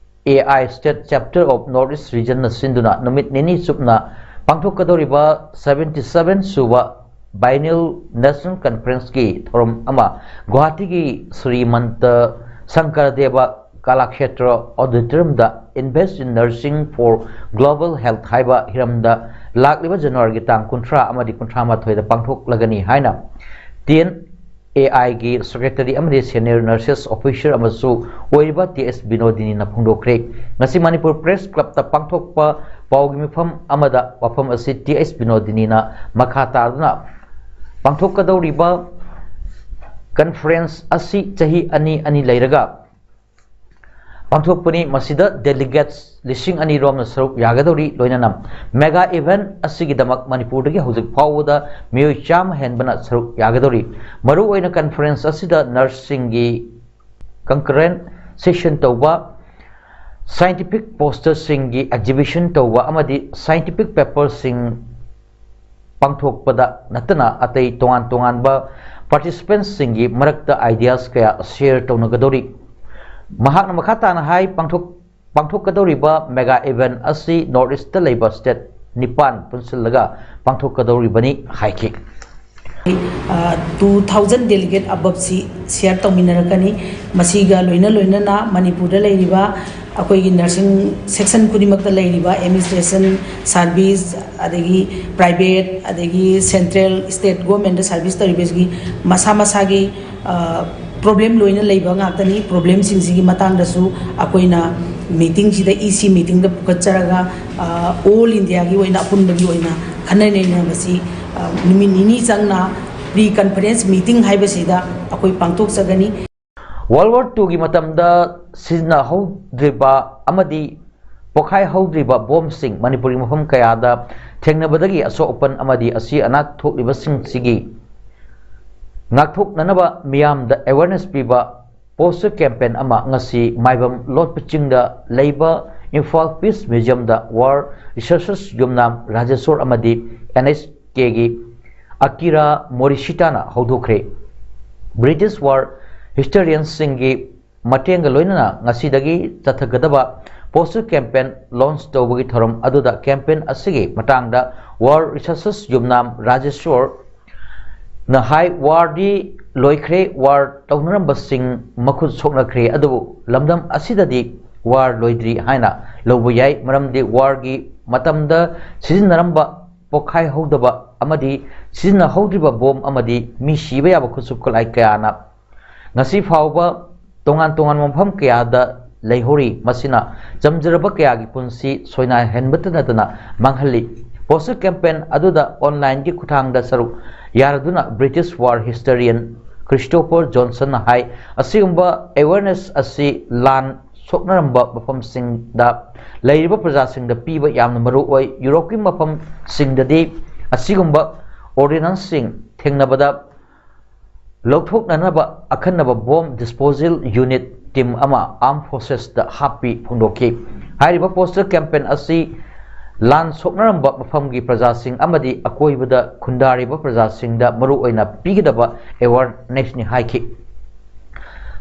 A I, State Chapter of North East Regionꯅ ꯁꯤꯟꯗꯨꯅ ꯅꯨꯃꯤꯠ ꯅꯤꯅꯤ ꯆꯨꯞꯅ ꯄꯥꯡꯊꯣꯛꯀꯗꯧꯔꯤꯕ seventy seven ꯁꯨꯕ Biennial National Conferenceꯀꯤ ꯊꯧꯔꯝ ꯑꯃ ꯒꯨꯋꯥꯍꯥꯇꯤꯒꯤ ꯁ꯭ꯔꯤꯃꯟꯇ ꯁꯪꯀꯔꯗꯦꯕ ꯀꯂꯥꯈꯦꯇ꯭ꯔ Auditoriumꯗ Invest in Nursing for Global Health ꯍꯥꯏꯕ ꯍꯤꯔꯝꯗ ꯂꯥꯛꯂꯤꯕ ꯖꯅꯋꯥꯔꯤꯒꯤ ꯇꯥꯡ ꯀꯨꯟꯊ꯭ꯔꯥ ꯑꯃꯗꯤ ꯀꯨꯟꯊ꯭ꯔꯥ ꯃꯥꯊꯣꯏꯗ ꯄꯥꯡꯊꯣꯛꯂꯒꯅꯤ ꯍꯥꯏꯅ T N A Iꯒꯤ Secretary ꯑꯃꯗꯤ Senior Nurses Officer ꯑꯃꯁꯨ ꯑꯣꯏꯔꯤꯕ ꯇꯤ ꯑꯦꯁ ꯕꯤꯅꯣꯗꯤꯅꯤꯅ ꯐꯣꯡꯗꯣꯛꯈ꯭ꯔꯦ꯫ ꯉꯁꯤ ꯃꯅꯤꯄꯨꯔ Press Clubꯇ ꯄꯥꯡꯊꯣꯛꯄ ꯄꯥꯎꯒꯤ ꯃꯤꯐꯝ ꯑꯃꯗ ꯋꯥꯐꯝ ꯑꯁꯤ ꯇꯤ ꯑꯦꯁ ꯕꯤꯅꯣꯗꯤꯅꯤꯅ ꯃꯈꯥ ꯇꯥꯗꯨꯅ ꯄꯥꯡꯊꯣꯛꯀꯗꯧꯔꯤꯕ conference ꯑꯁꯤ ꯆꯍꯤ ꯑꯅꯤ ꯑꯅꯤ ꯂꯩꯔꯒ ꯄꯥꯡꯊꯣꯛꯄꯅꯤ꯫ ꯃꯁꯤꯗ delegates ꯂꯤꯁꯤꯡ ꯑꯅꯤ ꯔꯣꯝꯅ ꯁꯔꯨꯛ ꯌꯥꯒꯗꯧꯔꯤ꯫ ꯂꯣꯏꯅꯅ mega event ꯑꯁꯤꯒꯤꯗꯃꯛ ꯃꯅꯤꯄꯨꯔꯗꯒꯤ ꯍꯧꯖꯤꯛ ꯐꯥꯎꯕꯗ ꯃꯤꯑꯣꯏ ꯆꯥꯝꯃ ꯍꯦꯟꯕꯅ ꯁꯔꯨꯛ ꯌꯥꯒꯗꯧꯔꯤ꯫ ꯃꯔꯨꯑꯣꯏꯅ conference ꯑꯁꯤꯗ nurseꯁꯤꯡꯒꯤ concurrent session ꯇꯧꯕ, scientific posterꯁꯤꯡꯒꯤ exhibition ꯇꯧꯕ ꯑꯃꯗꯤ scientific paperꯁꯤꯡ ꯄꯥꯡꯊꯣꯛꯄꯗ ꯅꯠꯇꯅ ꯑꯇꯩ ꯇꯣꯉꯥꯟ ꯇꯣꯉꯥꯟꯕ participantꯁꯤꯡꯒꯤ ꯃꯔꯛꯇ ideas ꯀꯌꯥ share ꯇꯧꯅꯒꯗꯧꯔꯤ꯫ ꯃꯍꯥꯛꯅ ꯃꯈꯥ ꯇꯥꯅ ꯍꯥꯏ, ꯄꯥꯡꯊꯣꯛ-, ꯄꯥꯡꯊꯣꯛꯀꯗꯧꯔꯤꯕ mega event ꯑꯁꯤ North Eastꯇ ꯂꯩꯕ state ꯅꯤꯄꯥꯟ ꯄꯨꯟꯁꯤꯜꯂꯒ ꯄꯥꯡꯊꯣꯛꯀꯗꯧꯔꯤꯕꯅꯤ ꯍꯥꯏꯈꯤ꯫ Two thousand delegate aboveꯁꯤ share ꯇꯧꯃꯤꯟꯅꯔꯛꯀꯅꯤ꯫ ꯃꯁꯤꯒ ꯂꯣꯏꯅ ꯂꯣꯏꯅꯅ ꯃꯅꯤꯄꯨꯔꯗ ꯂꯩꯔꯤꯕ ꯑꯩꯈꯣꯏꯒꯤ nursing section ꯈꯨꯗꯤꯡꯃꯛꯇ ꯂꯩꯔꯤꯕ administration service, ꯑꯗꯒꯤ private, ꯑꯗꯒꯤ central, state governmentꯇ service ꯇꯧꯔꯤꯕꯁꯤꯒꯤ ꯃꯁꯥ ꯃꯁꯥꯒꯤ problem ꯂꯣꯏꯅ ꯂꯩꯕ ꯉꯥꯛꯇꯅꯤ꯫ Problemꯁꯤꯡꯁꯤꯒꯤ ꯃꯇꯥꯡꯗꯁꯨ ꯑꯩꯈꯣꯏꯅ ꯃꯤꯇꯤꯡꯁꯤꯗ ꯏ ꯁꯤ ꯃꯤꯇꯤꯡꯗ ꯄꯨꯈꯠꯆꯔꯒ ꯑꯣꯜ ꯏꯟꯗꯤꯌꯥꯒꯤ ꯑꯣꯏꯅ ꯑꯄꯨꯟꯕꯒꯤ ꯑꯣꯏꯅ ꯈꯟꯅ ꯅꯩꯅꯕꯁꯤ ꯅꯨꯃꯤꯠ ꯅꯤꯅꯤ ꯆꯪꯅ ꯄ꯭ꯔꯤ ꯀꯟꯐꯔꯦꯟꯁ ꯃꯤꯇꯤꯡ ꯍꯥꯏꯕꯁꯤꯗ ꯑꯩꯈꯣꯏ ꯄꯥꯡꯊꯣꯛꯆꯒꯅꯤ꯫ ꯋꯥꯔꯜ ꯋꯥꯔ ꯇꯨꯒꯤ ꯃꯇꯝꯗ ꯁꯤꯖꯤꯟꯅꯍꯧꯗ꯭ꯔꯤꯕ ꯑꯃꯗꯤ ꯄꯣꯈꯥꯏꯍꯧꯗ꯭ꯔꯤꯕ ꯕꯣꯝꯁꯤꯡ ꯃꯅꯤꯄꯨꯔꯒꯤ ꯃꯐꯝ ꯀꯌꯥꯗ ꯊꯦꯡꯅꯕꯗꯒꯤ ꯑꯁꯣꯛ ꯑꯄꯟ ꯑꯃꯗꯤ ꯑꯁꯤ ꯑꯅꯥ ꯊꯣꯛꯂꯤꯕꯁꯤꯡꯁꯤꯒꯤ ꯉꯥꯛꯊꯣꯛꯅꯅꯕ ꯃꯤꯌꯥꯝꯗ ꯑꯦꯋꯦꯔꯅꯦꯁ ꯄꯤꯕ ꯄꯣꯁꯇꯔ ꯀꯦꯝꯄꯦꯟ ꯑꯃ ꯉꯁꯤ ꯃꯥꯏꯕꯝ ꯂꯣꯠꯄ ꯆꯤꯡꯗ ꯂꯩꯕ ꯏꯝꯐꯥꯜ ꯄꯤꯁ ꯃ꯭ꯌꯨꯖꯤꯌꯝꯗ ꯋꯥꯔ ꯔꯤꯁꯔꯆꯔꯁ ꯌꯨꯝꯅꯥꯝ ꯔꯥꯖꯦꯁꯣꯔ ꯑꯃꯗꯤ ꯑꯦꯟ ꯑꯩꯆ ꯀꯦꯒꯤ ꯑꯀꯤꯔꯥ ꯃꯣꯔꯤꯁꯤꯇꯥꯅ ꯍꯧꯗꯣꯛꯈ꯭ꯔꯦ꯫ ꯕ꯭ꯔꯤꯇꯤꯁ ꯋꯥꯔ ꯍꯤꯁꯇꯣꯔꯤꯌꯟꯁꯤꯡꯒꯤ ꯃꯇꯦꯡꯒ ꯂꯣꯏꯅꯅ ꯉꯁꯤꯗꯒꯤ ꯆꯠꯊꯒꯗꯕ ꯄꯣꯁꯇꯔ ꯀꯦꯝꯄꯦꯟ ꯂꯣꯟꯆ ꯇꯧꯕꯒꯤ ꯊꯧꯔꯝ ꯑꯗꯨꯗ ꯀꯦꯝꯄꯦꯟ ꯑꯁꯤꯒꯤ ꯃꯇꯥꯡꯗ ꯋꯥꯔ ꯔꯤꯁꯔꯆꯔꯁ ꯌꯨꯝꯅꯥꯝ ꯔꯥꯖꯦꯁꯣꯔ ꯅ ꯍꯥꯏ, ꯋꯥꯔꯗꯤ ꯂꯣꯏꯈ꯭ꯔꯦ, ꯋꯥꯔ ꯇꯧꯅꯔꯝꯕꯁꯤꯡ ꯃꯈꯨꯠ ꯁꯣꯛꯅꯈ꯭ꯔꯦ, ꯑꯗꯨꯕꯨ ꯂꯝꯗꯝ ꯑꯁꯤꯗꯗꯤ ꯋꯥꯔ ꯂꯣꯏꯗ꯭ꯔꯤ ꯍꯥꯏꯅ ꯂꯧꯕ ꯌꯥꯏ꯫ ꯃꯔꯝꯗꯤ ꯋꯥꯔꯒꯤ ꯃꯇꯝꯗ ꯁꯤꯖꯤꯟꯅꯔꯝꯕ ꯄꯣꯈꯥꯏꯍꯧꯗꯕ ꯑꯃꯗꯤ ꯁꯤꯖꯤꯟꯅꯍꯧꯗ꯭ꯔꯤꯕ ꯕꯣꯝ ꯑꯃꯗꯤ ꯃꯤ ꯁꯤꯕ ꯌꯥꯕ ꯈꯨꯠꯁꯨ ꯈꯨꯠꯂꯥꯏ ꯀꯌꯥꯅ ꯉꯁꯤ ꯐꯥꯎꯕ ꯇꯣꯉꯥꯟ ꯇꯣꯉꯥꯟꯕ ꯃꯐꯝ ꯀꯌꯥꯗ ꯂꯩꯍꯧꯔꯤ꯫ ꯃꯁꯤꯅ ꯆꯝꯖꯔꯕ ꯀꯌꯥꯒꯤ ꯄꯨꯟꯁꯤ ꯁꯣꯏꯅꯥꯏꯍꯟꯕꯇ ꯅꯠꯇꯅ ꯃꯥꯡꯍꯜꯂꯤ꯫ ꯄꯣꯁꯇꯔ ꯀꯦꯝꯄꯦꯟ ꯑꯗꯨꯗ ꯑꯣꯟꯂꯥꯏꯟꯒꯤ ꯈꯨꯠꯊꯥꯡꯗ ꯁꯔꯨꯛ ꯌꯥꯔꯗꯨꯅ ꯕ꯭ꯔꯤꯇꯤꯁ ꯋꯥꯔ ꯍꯤꯁꯇꯣꯔꯤꯌꯟ ꯈ꯭ꯔꯤꯁꯇꯣꯐꯔ ꯖꯣꯟꯁꯟꯅ ꯍꯥꯏ, ꯑꯁꯤꯒꯨꯝꯕ ꯑꯦꯋꯦꯔꯅꯦꯁ ꯑꯁꯤ ꯂꯥꯟ ꯁꯣꯛꯅꯔꯝꯕ ꯃꯐꯝꯁꯤꯡꯗ ꯂꯩꯔꯤꯕ ꯄ꯭ꯔꯖꯥꯁꯤꯡꯗ ꯄꯤꯕ ꯌꯥꯝꯅ ꯃꯔꯨ ꯑꯣꯏ꯫ ꯌꯨꯔꯣꯞꯀꯤ ꯃꯐꯝꯁꯤꯡꯗꯗꯤ ꯑꯁꯤꯒꯨꯝꯕ ꯑꯣꯔꯗꯤꯅꯟꯁꯁꯤꯡ ꯊꯦꯡꯅꯕꯗ ꯂꯧꯊꯣꯛꯅꯅꯕ ꯑꯈꯟꯅꯕ ꯕꯣꯝ ꯗꯤꯁꯄꯣꯖꯦꯜ ꯌꯨꯅꯤꯠ ꯇꯤꯝ ꯑꯃ ꯑꯥꯔꯝ ꯐꯣꯔꯁꯦꯁꯇ ꯍꯥꯞꯄꯤ ꯐꯣꯡꯗꯣꯛꯈꯤ꯫ ꯍꯥꯏꯔꯤꯕ ꯄꯣꯁꯇꯔ ꯀꯦꯝꯄꯦꯟ ꯑꯁꯤ ꯂꯥꯟ ꯁꯣꯛꯅꯔꯝꯕ ꯃꯐꯝꯒꯤ ꯄ꯭ꯔꯖꯥꯁꯤꯡ ꯑꯃꯗꯤ ꯑꯀꯣꯏꯕꯗ ꯈꯨꯟꯗꯥꯔꯤꯕ ꯄ꯭ꯔꯖꯥꯁꯤꯡꯗ ꯃꯔꯨꯑꯣꯏꯅ ꯄꯤꯒꯗꯕ ꯑꯦꯋꯥꯔꯅꯦꯁꯅꯤ ꯍꯥꯏꯈꯤ꯫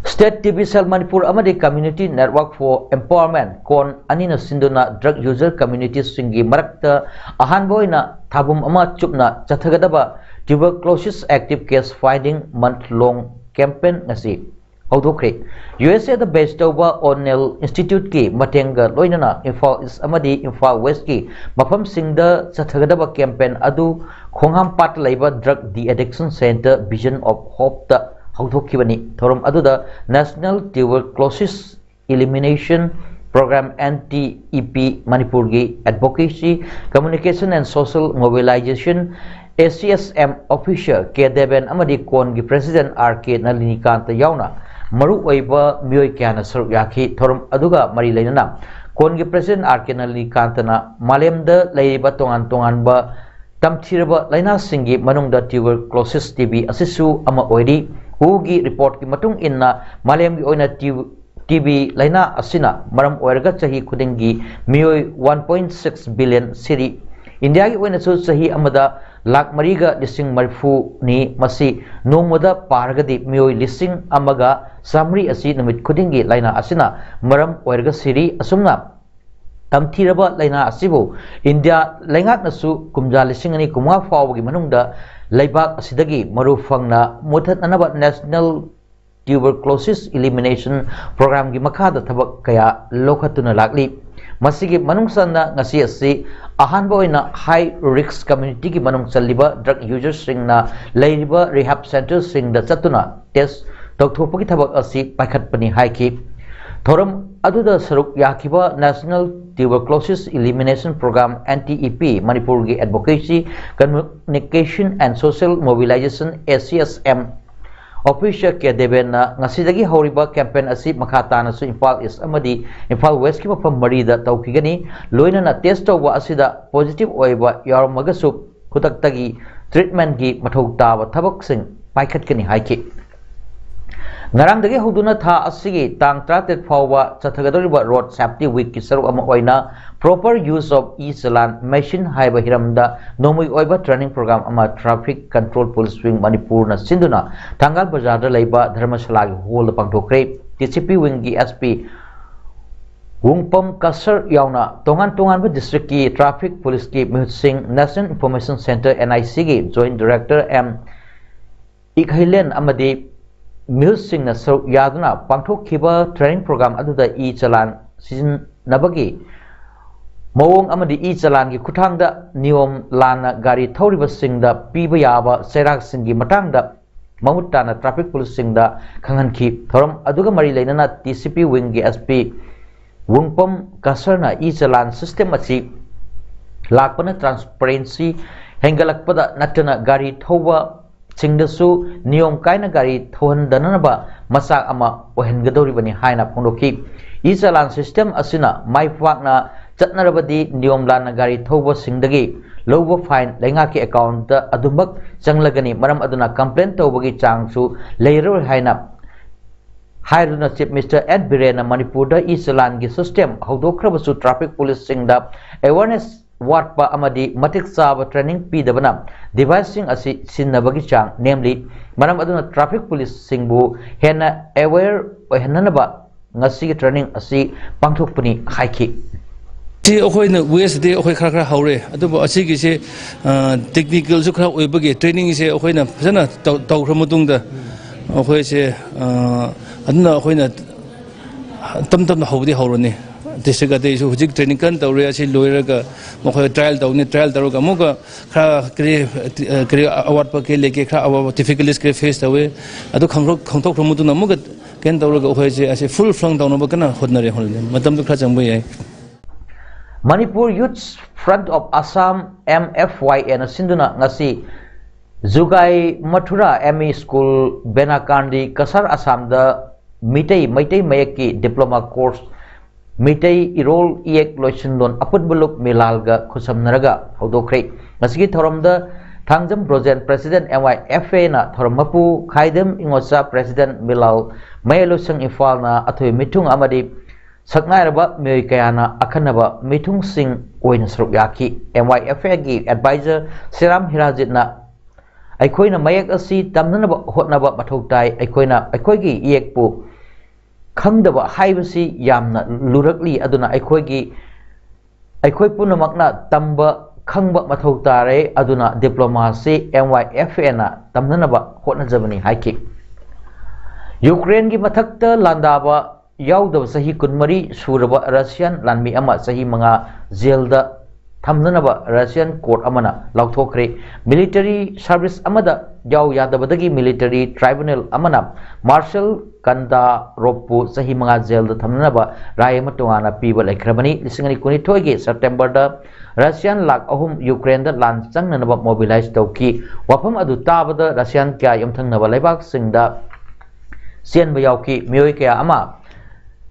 State T V Cell Manipur ꯑꯃꯗꯤ Community Network for Empowerment, ꯀꯣꯟ ꯑꯅꯤꯅ ꯁꯤꯟꯗꯨꯅ ꯗ꯭ꯔꯒ ꯌꯨꯖꯔ ꯀꯝꯃ꯭ꯌꯨꯅꯤꯇꯤꯁꯤꯡꯒꯤ ꯃꯔꯛꯇ ꯑꯍꯥꯟꯕ ꯑꯣꯏꯅ ꯊꯥꯕꯨꯝ ꯑꯃ ꯆꯨꯞꯅ ꯆꯠꯊꯒꯗꯕ Tuberculosis Active Case Finding Month Long Campaign ꯉꯁꯤ ꯍꯧꯗꯣꯛꯈ꯭ꯔꯦ꯫ ꯌꯨ ꯑꯦꯁ ꯑꯦꯗ ꯕꯦꯁ ꯇꯧꯕ ꯑꯣꯅꯦꯜ ꯏꯟꯁꯇꯤꯇ꯭ꯌꯨꯠꯀꯤ ꯃꯇꯦꯡꯒ ꯂꯣꯏꯅꯅ ꯏꯝꯐꯥꯜ ꯏꯁ ꯑꯃꯗꯤ ꯏꯝꯐꯥꯜ ꯋꯦꯁꯀꯤ ꯃꯐꯝꯁꯤꯡꯗ ꯆꯠꯊꯒꯗꯕ ꯀꯦꯝꯄꯦꯟ ꯑꯗꯨ ꯈꯣꯡꯍꯥꯝꯄꯥꯠꯇ ꯂꯩꯕ drug de addiction centre vision of ꯍꯣꯞꯇ ꯍꯧꯗꯣꯛꯈꯤꯕꯅꯤ꯫ ꯊꯧꯔꯝ ꯑꯗꯨꯗ national tuberculosis elimination Program, N T E P, ꯃꯅꯤꯄꯨꯔꯒꯤ Advocacy, Communication and Social Mobilization, A C S M Officer K Deben ꯑꯃꯗꯤ ꯀꯣꯟꯒꯤ President R K ꯅꯂꯤꯅꯤꯀꯥꯟꯇ ꯌꯥꯎꯅ ꯃꯔꯨꯑꯣꯏꯕ ꯃꯤꯑꯣꯏ ꯀꯌꯥꯅ ꯁꯔꯨꯛ ꯌꯥꯈꯤ꯫ ꯊꯧꯔꯝ ꯑꯗꯨꯒ ꯃꯔꯤ ꯂꯩꯅꯅ ꯀꯣꯟꯒꯤ President R K ꯅꯂꯤꯅꯤꯀꯥꯟꯇꯅ ꯃꯥꯂꯦꯝꯗ ꯂꯩꯔꯤꯕ ꯇꯣꯉꯥꯟ ꯇꯣꯉꯥꯟꯕ ꯇꯝꯊꯤꯔꯕ ꯂꯥꯏꯅꯥꯁꯤꯡꯒꯤ ꯃꯅꯨꯡꯗ tuberculosis, T B, ꯑꯁꯤꯁꯨ ꯑꯃ ꯑꯣꯏꯔꯤ꯫ WHO ꯒꯤ report ꯀꯤ ꯃꯇꯨꯡ ꯏꯟꯅ ꯃꯥꯂꯦꯝꯒꯤ ꯑꯣꯏꯅ ꯇ꯭ꯌꯨ-, T B ꯂꯥꯏꯅꯥ ꯑꯁꯤꯅ ꯃꯔꯝ ꯑꯣꯏꯔꯒ ꯆꯍꯤ ꯈꯨꯗꯤꯡꯒꯤ ꯃꯤꯑꯣꯏ one point six billion ꯁꯤꯔꯤ꯫ ꯏꯟꯗꯤꯌꯥꯒꯤ ꯑꯣꯏꯅꯁꯨ ꯆꯍꯤ ꯑꯃꯗ ꯂꯥꯈ ꯃꯔꯤꯒ ꯂꯤꯁꯤꯡ ꯃꯔꯤꯐꯨꯅꯤ꯫ ꯃꯁꯤ ꯅꯣꯡꯃꯗ ꯄꯥꯔꯒꯗꯤ ꯃꯤꯑꯣꯏ ꯂꯤꯁꯤꯡ ꯑꯃꯒ ꯆꯥꯃꯔꯤ ꯑꯁꯤ ꯅꯨꯃꯤꯠ ꯈꯨꯗꯤꯡꯒꯤ ꯂꯥꯏꯅꯥ ꯑꯁꯤꯅ ꯃꯔꯝ ꯑꯣꯏꯔꯒ ꯁꯤꯔꯤ꯫ ꯑꯁꯨꯝꯅ ꯇꯝꯊꯤꯔꯕ ꯂꯥꯏꯅꯥ ꯑꯁꯤꯕꯨ ꯏꯟꯗꯤꯌꯥ ꯂꯩꯉꯥꯛꯅꯁꯨ ꯀꯨꯝꯖꯥ ꯂꯤꯁꯤꯡ ꯑꯅꯤ ꯀꯨꯟꯃꯉꯥ ꯐꯥꯎꯕꯒꯤ ꯃꯅꯨꯡꯗ ꯂꯩꯕꯥꯛ ꯑꯁꯤꯗꯒꯤ ꯃꯔꯨ ꯐꯪꯅ ꯃꯨꯊꯠꯅꯅꯕ National Tuberculosis Elimination Program ꯒꯤ ꯃꯈꯥꯗ ꯊꯕꯛ ꯀꯌꯥ ꯂꯧꯈꯠꯇꯨꯅ ꯂꯥꯛꯂꯤ꯫ ꯃꯁꯤꯒꯤ ꯃꯅꯨꯡ ꯆꯟꯅ ꯉꯁꯤ ꯑꯁꯤ ꯑꯍꯥꯟꯕ ꯑꯣꯏꯅ high risk community ꯒꯤ ꯃꯅꯨꯡ ꯆꯜꯂꯤꯕ drug user ꯁꯤꯡꯅ ꯂꯩꯔꯤꯕ rehab center ꯁꯤꯡꯗ ꯆꯠꯇꯨꯅ test ꯇꯧꯊꯣꯛꯄꯒꯤ ꯊꯕꯛ ꯑꯁꯤ ꯄꯥꯏꯈꯠꯄꯅꯤ ꯍꯥꯏꯈꯤ꯫ ꯊꯧꯔꯝ ꯑꯗꯨꯗ ꯁꯔꯨꯛ ꯌꯥꯈꯤꯕ National Tuberculosis Elimination Program, N T E P, ꯃꯅꯤꯄꯨꯔꯒꯤ Advocacy, Communication and Social Mobilization, A C S M Officer K ꯗꯦꯕꯦꯟꯅ ꯉꯁꯤꯗꯒꯤ ꯍꯧꯔꯤꯕ campaign ꯑꯁꯤ ꯃꯈꯥ ꯇꯥꯅꯁꯨ ꯏꯝꯐꯥꯜ East ꯑꯃꯗꯤ ꯏꯝꯐꯥꯜ West ꯀꯤ ꯃꯐꯝ ꯃꯔꯤꯗ ꯇꯧꯈꯤꯒꯅꯤ꯫ ꯂꯣꯏꯅꯅ test ꯇꯧꯕ ꯑꯁꯤꯗ positive ꯑꯣꯏꯕ ꯌꯥꯎꯔꯝꯃꯒꯁꯨ ꯈꯨꯗꯛꯇꯒꯤ treatment ꯀꯤ ꯃꯊꯧ ꯇꯥꯕ ꯊꯕꯛꯁꯤꯡ ꯄꯥꯏꯈꯠꯀꯅꯤ ꯍꯥꯏꯈꯤ꯫ ꯉꯔꯥꯡꯗꯒꯤ ꯍꯧꯗꯨꯅ ꯊꯥ ꯑꯁꯤꯒꯤ ꯇꯥꯡ ꯇꯔꯥꯇꯔꯦꯠ ꯐꯥꯎꯕ ꯆꯠꯊꯒꯗꯧꯔꯤꯕ Road Safety Week ꯀꯤ ꯁꯔꯨꯛ ꯑꯃ ꯑꯣꯏꯅ Proper Use of E-Challan Machine ꯍꯥꯏꯕ ꯍꯤꯔꯝꯗ ꯅꯣꯡꯃꯒꯤ ꯑꯣꯏꯕ training program ꯑꯃ Traffic Control Police Wing ꯃꯅꯤꯄꯨꯔꯅ ꯁꯤꯟꯗꯨꯅ ꯊꯪꯒꯥꯜ ꯕꯖꯥꯔꯗ ꯂꯩꯕ ꯙꯔꯃꯁꯥꯂꯥꯒꯤ hall ꯗ ꯄꯥꯡꯊꯣꯛꯈ꯭ꯔꯦ꯫ T C P Wing ꯒꯤ S P ꯋꯨꯡꯄꯝ ꯀꯁꯔ ꯌꯥꯎꯅ ꯇꯣꯉꯥꯟ ꯇꯣꯉꯥꯟꯕ district ꯀꯤ traffic police ꯀꯤ ꯃꯤꯍꯨꯠꯁꯤꯡ, National Information Centre, N I C ꯒꯤ Joint Director M ꯏꯈꯩꯂꯦꯟ ꯑꯃꯗꯤ ꯃꯤꯍꯨꯠꯁꯤꯡꯅ ꯁꯔꯨꯛ ꯌꯥꯗꯨꯅ ꯄꯥꯡꯊꯣꯛꯈꯤꯕ training program ꯑꯗꯨꯗ E-Challan ꯁꯤꯖꯤꯟꯅꯕꯒꯤ ꯃꯑꯣꯡ ꯑꯃꯗꯤ E-Challan ꯒꯤ ꯈꯨꯠꯊꯥꯡꯗ ꯅꯤꯌꯣꯝ ꯂꯥꯟꯅ ꯒꯥꯔꯤ ꯊꯧꯔꯤꯕꯁꯤꯡꯗ ꯄꯤꯕ ꯌꯥꯕ ꯆꯩꯔꯥꯛꯁꯤꯡꯒꯤ ꯃꯇꯥꯡꯗ ꯃꯃꯨꯠ ꯇꯥꯅ traffic police ꯁꯤꯡꯗ ꯈꯪꯍꯟꯈꯤ꯫ ꯊꯧꯔꯝ ꯑꯗꯨꯒ ꯃꯔꯤ ꯂꯩꯅꯅ T C P Wing ꯒꯤ S P ꯋꯨꯡꯄꯝ ꯀꯁꯔꯅ ꯏ ꯆꯂꯥꯟ system ꯑꯁꯤ ꯂꯥꯛꯄꯅ transparency ꯍꯦꯟꯒꯠꯂꯛꯄꯗ ꯅꯠꯇꯅ ꯒꯥꯔꯤ ꯊꯧꯕꯁꯤꯡꯗꯁꯨ ꯅꯤꯌꯣꯝ ꯀꯥꯏꯅ ꯒꯥꯔꯤ ꯊꯧꯍꯟꯗꯅꯕ ꯃꯆꯥꯛ ꯑꯃ ꯑꯣꯏꯍꯟꯒꯗꯧꯔꯤꯕꯅꯤ ꯍꯥꯏꯅ ꯐꯣꯡꯗꯣꯛꯈꯤ꯫ ꯏ ꯆꯂꯥꯟ system ꯑꯁꯤꯅ ꯃꯥꯏ ꯄꯥꯛꯅ ꯆꯠꯅꯔꯕꯗꯤ ꯅꯤꯌꯣꯝ ꯂꯥꯟꯅ ꯒꯥꯔꯤ ꯊꯧꯕꯁꯤꯡꯗꯒꯤ ꯂꯧꯕ fine ꯂꯩꯉꯥꯛꯀꯤ account ꯑꯗꯨꯃꯛ ꯆꯪꯂꯒꯅꯤ꯫ ꯃꯔꯝ ꯑꯗꯨꯅ complain ꯇꯧꯕꯒꯤ ꯆꯥꯡꯁꯨ ꯂꯩꯔꯔꯣꯏ ꯍꯥꯏꯅ ꯍꯥꯏꯗꯨꯅ Chief Minister ꯑꯦꯟ ꯕꯤꯔꯦꯟꯅ ꯃꯅꯤꯄꯨꯔꯗ ꯏ ꯆꯂꯥꯟꯒꯤ system ꯍꯧꯗꯣꯛꯈ꯭ꯔꯕꯁꯨ traffic policeꯁꯤꯡꯗ awareness ꯋꯥꯠꯄ ꯑꯃꯗꯤ ꯃꯇꯤꯛ ꯆꯥꯕ training ꯄꯤꯗꯕꯅ deviceꯁꯤꯡ ꯑꯁꯤ ꯁꯤꯖꯤꯟꯅꯕꯒꯤ ꯆꯥꯡ ꯅꯦꯝꯂꯤ꯫ ꯃꯔꯝ ꯑꯗꯨꯅ traffic policeꯁꯤꯡꯕꯨ ꯍꯦꯟꯅ aware ꯑꯣꯏꯍꯟꯅꯅꯕ ꯉꯁꯤꯒꯤ training ꯑꯁꯤ ꯄꯥꯡꯊꯣꯛꯄꯅꯤ ꯍꯥꯏꯈꯤ꯫ ꯁꯤ ꯑꯩꯈꯣꯏꯅ waste ꯗꯤ ꯑꯩꯈꯣꯏ ꯈꯔ ꯈꯔ ꯍꯧꯔꯦ, ꯑꯗꯨꯕꯨ ꯑꯁꯤꯒꯤꯁꯦ technical ꯁꯨ ꯈꯔ ꯑꯣꯏꯕꯒꯤ training ꯁꯦ ꯑꯩꯈꯣꯏꯅ ꯐꯖꯅ ꯇꯧ- ꯇꯧꯈ꯭ꯔ ꯃꯇꯨꯡꯗ ꯑꯩꯈꯣꯏꯁꯦ ꯑ, ꯑꯗꯨꯅ ꯑꯩꯈꯣꯏꯅ ꯇꯞ ꯇꯞꯅ ꯍꯧꯗꯤ ꯍꯧꯔꯅꯤ꯫ District ꯑꯇꯩꯁꯨ ꯍꯧꯖꯤꯛ training ꯀꯟꯅ ꯇꯧꯔꯤ꯫ ꯑꯁꯤ ꯂꯣꯏꯔꯒ ꯃꯈꯣꯏ trial ꯇꯧꯅꯤ꯫ Trial ꯇꯧꯔꯒ ꯑꯃꯨꯛꯀ ꯈꯔ ꯀꯔꯤ ꯀꯔꯤ ꯑꯋꯥꯠꯄ ꯀꯔꯤ ꯂꯩꯒꯦ, ꯈꯔ ꯑꯋꯥꯕ difficulties ꯀꯔꯤ face ꯇꯧꯋꯦ, ꯑꯗꯨ ꯈꯪꯗꯣꯛ- ꯈꯪꯗꯣꯛꯈ꯭ꯔ ꯃꯇꯨꯡꯗ ꯑꯃꯨꯛꯀ ꯀꯩꯅꯣ ꯇꯧꯔꯒ ꯑꯩꯈꯣꯏꯁꯦ ꯑꯁꯤ full flung ꯇꯧꯅꯕ ꯀꯟꯅ ꯍꯣꯠꯅꯔꯤ꯫ ꯍꯣꯠꯅꯔꯤ꯫ ꯃꯇꯝꯗꯨ ꯈꯔ ꯆꯪꯕ ꯌꯥꯏ꯫ Manipur Youth Front of Assam, M F Y A ꯅ ꯁꯤꯟꯗꯨꯅ ꯉꯁꯤ ꯖꯨꯒꯥꯏ Mathura M E School, ꯕꯦꯅꯥꯀꯥꯟꯗꯤ, Cachar, ꯑꯁꯥꯝꯗ Meitei Meitei ꯃꯌꯦꯛꯀꯤ diploma course, Meitei ꯏꯔꯣꯜ ꯏꯌꯦꯛ ꯂꯣꯏꯁꯤꯟꯂꯣꯟ ꯑꯄꯨꯟꯕ ꯂꯨꯞ ꯃꯤꯂꯥꯜꯒ ꯈꯨꯠꯁꯝꯅꯔꯒ ꯍꯧꯗꯣꯛꯈ꯭ꯔꯦ꯫ ꯉꯁꯤꯒꯤ ꯊꯧꯔꯝꯗ Thangjam Brojen, President, M Y F A ꯅ ꯊꯧꯔꯝ ꯃꯄꯨ, ꯈꯥꯏꯗꯦꯝ ꯏꯉꯣꯆꯥ, President, ꯃꯤꯂꯥꯜ ꯃꯌꯥꯏ ꯂꯣꯏꯁꯪ, ꯏꯝꯐꯥꯜꯅ ꯑꯊꯣꯏ ꯃꯤꯊꯨꯡ ꯑꯃꯗꯤ ꯁꯛꯅꯥꯏꯔꯕ ꯃꯤꯑꯣꯏ ꯀꯌꯥꯅ ꯑꯈꯟꯅꯕ ꯃꯤꯊꯨꯡꯁꯤꯡ ꯑꯣꯏꯅ ꯁꯔꯨꯛ ꯌꯥꯈꯤ꯫ M Y F A ꯒꯤ advisor ꯁꯤꯔꯥꯝ ꯍꯤꯔꯥꯖꯤꯠꯅ ꯑꯩꯈꯣꯏꯅ ꯃꯌꯦꯛ ꯑꯁꯤ ꯇꯝꯅꯅꯕ ꯍꯣꯠꯅꯕ ꯃꯊꯧ ꯇꯥꯏ꯫ ꯑꯩꯈꯣꯏꯅ ꯑꯩꯈꯣꯏꯒꯤ ꯏꯌꯦꯛꯄꯨ ꯈꯪꯗꯕ ꯍꯥꯏꯕꯁꯤ ꯌꯥꯝꯅ ꯂꯨꯔꯛꯂꯤ꯫ ꯑꯗꯨꯅ ꯑꯩꯈꯣꯏꯒꯤ, ꯑꯩꯈꯣꯏ ꯄꯨꯝꯅꯃꯛꯅ ꯇꯝꯕ ꯈꯪꯕ ꯃꯊꯧ ꯇꯥꯔꯦ꯫ ꯑꯗꯨꯅ diploma ꯑꯁꯤ M Y F A ꯅ ꯇꯝꯅꯅꯕ ꯍꯣꯠꯅꯖꯕꯅꯤ ꯍꯥꯏꯈꯤ꯫ ꯌꯨꯀ꯭ꯔꯦꯟꯒꯤ ꯃꯊꯛꯇ ꯂꯥꯟꯗꯥꯕ ꯌꯥꯎꯗꯕ ꯆꯍꯤ ꯀꯨꯟꯃꯔꯤ ꯁꯨꯔꯕ Russian ꯂꯥꯟꯃꯤ ꯑꯃ ꯆꯍꯤ ꯃꯉꯥ jail ꯗ ꯊꯝꯅꯅꯕ ꯔꯁꯤꯌꯥꯟ ꯀꯣꯔꯠ ꯑꯃꯅ ꯂꯥꯎꯊꯣꯛꯈ꯭ꯔꯦ꯫ ꯃꯤꯂꯤꯇꯔꯤ ꯁꯔꯚꯤꯁ ꯑꯃꯗ ꯌꯥꯎ ꯌꯥꯗꯕꯗꯒꯤ ꯃꯤꯂꯤꯇꯔꯤ ꯇ꯭ꯔꯥꯏꯕꯨꯅꯦꯜ ꯑꯃꯅ ꯃꯥꯔꯁꯦꯜ ꯀꯟꯗꯥꯔꯣꯞꯄꯨ ꯆꯍꯤ ꯃꯉꯥ ꯖꯦꯜꯗ ꯊꯝꯅꯅꯕ ꯔꯥꯏ ꯑꯃ ꯇꯣꯉꯥꯟꯅ ꯄꯤꯕ ꯂꯩꯈ꯭ꯔꯕꯅꯤ꯫ ꯂꯤꯁꯤꯡ ꯑꯅꯤ ꯀꯨꯟꯅꯤꯊꯣꯏꯒꯤ ꯁꯦꯞꯇꯦꯝꯕꯔꯗ ꯔꯁꯤꯌꯥꯟ ꯂꯥꯈ ꯑꯍꯨꯝ ꯌꯨꯀ꯭ꯔꯦꯟꯗ ꯂꯥꯟ ꯆꯪꯅꯅꯕ ꯃꯣꯕꯤꯂꯥꯏꯖ ꯇꯧꯈꯤ꯫ ꯋꯥꯐꯝ ꯑꯗꯨ ꯇꯥꯕꯗ ꯔꯁꯤꯌꯥꯟ ꯀꯌꯥ ꯌꯨꯝꯊꯪꯅꯕ ꯂꯩꯕꯥꯛꯁꯤꯡꯗ ꯆꯦꯟꯕ ꯌꯥꯎꯈꯤ꯫ ꯃꯤꯑꯣꯏ ꯀꯌꯥ ꯑꯃ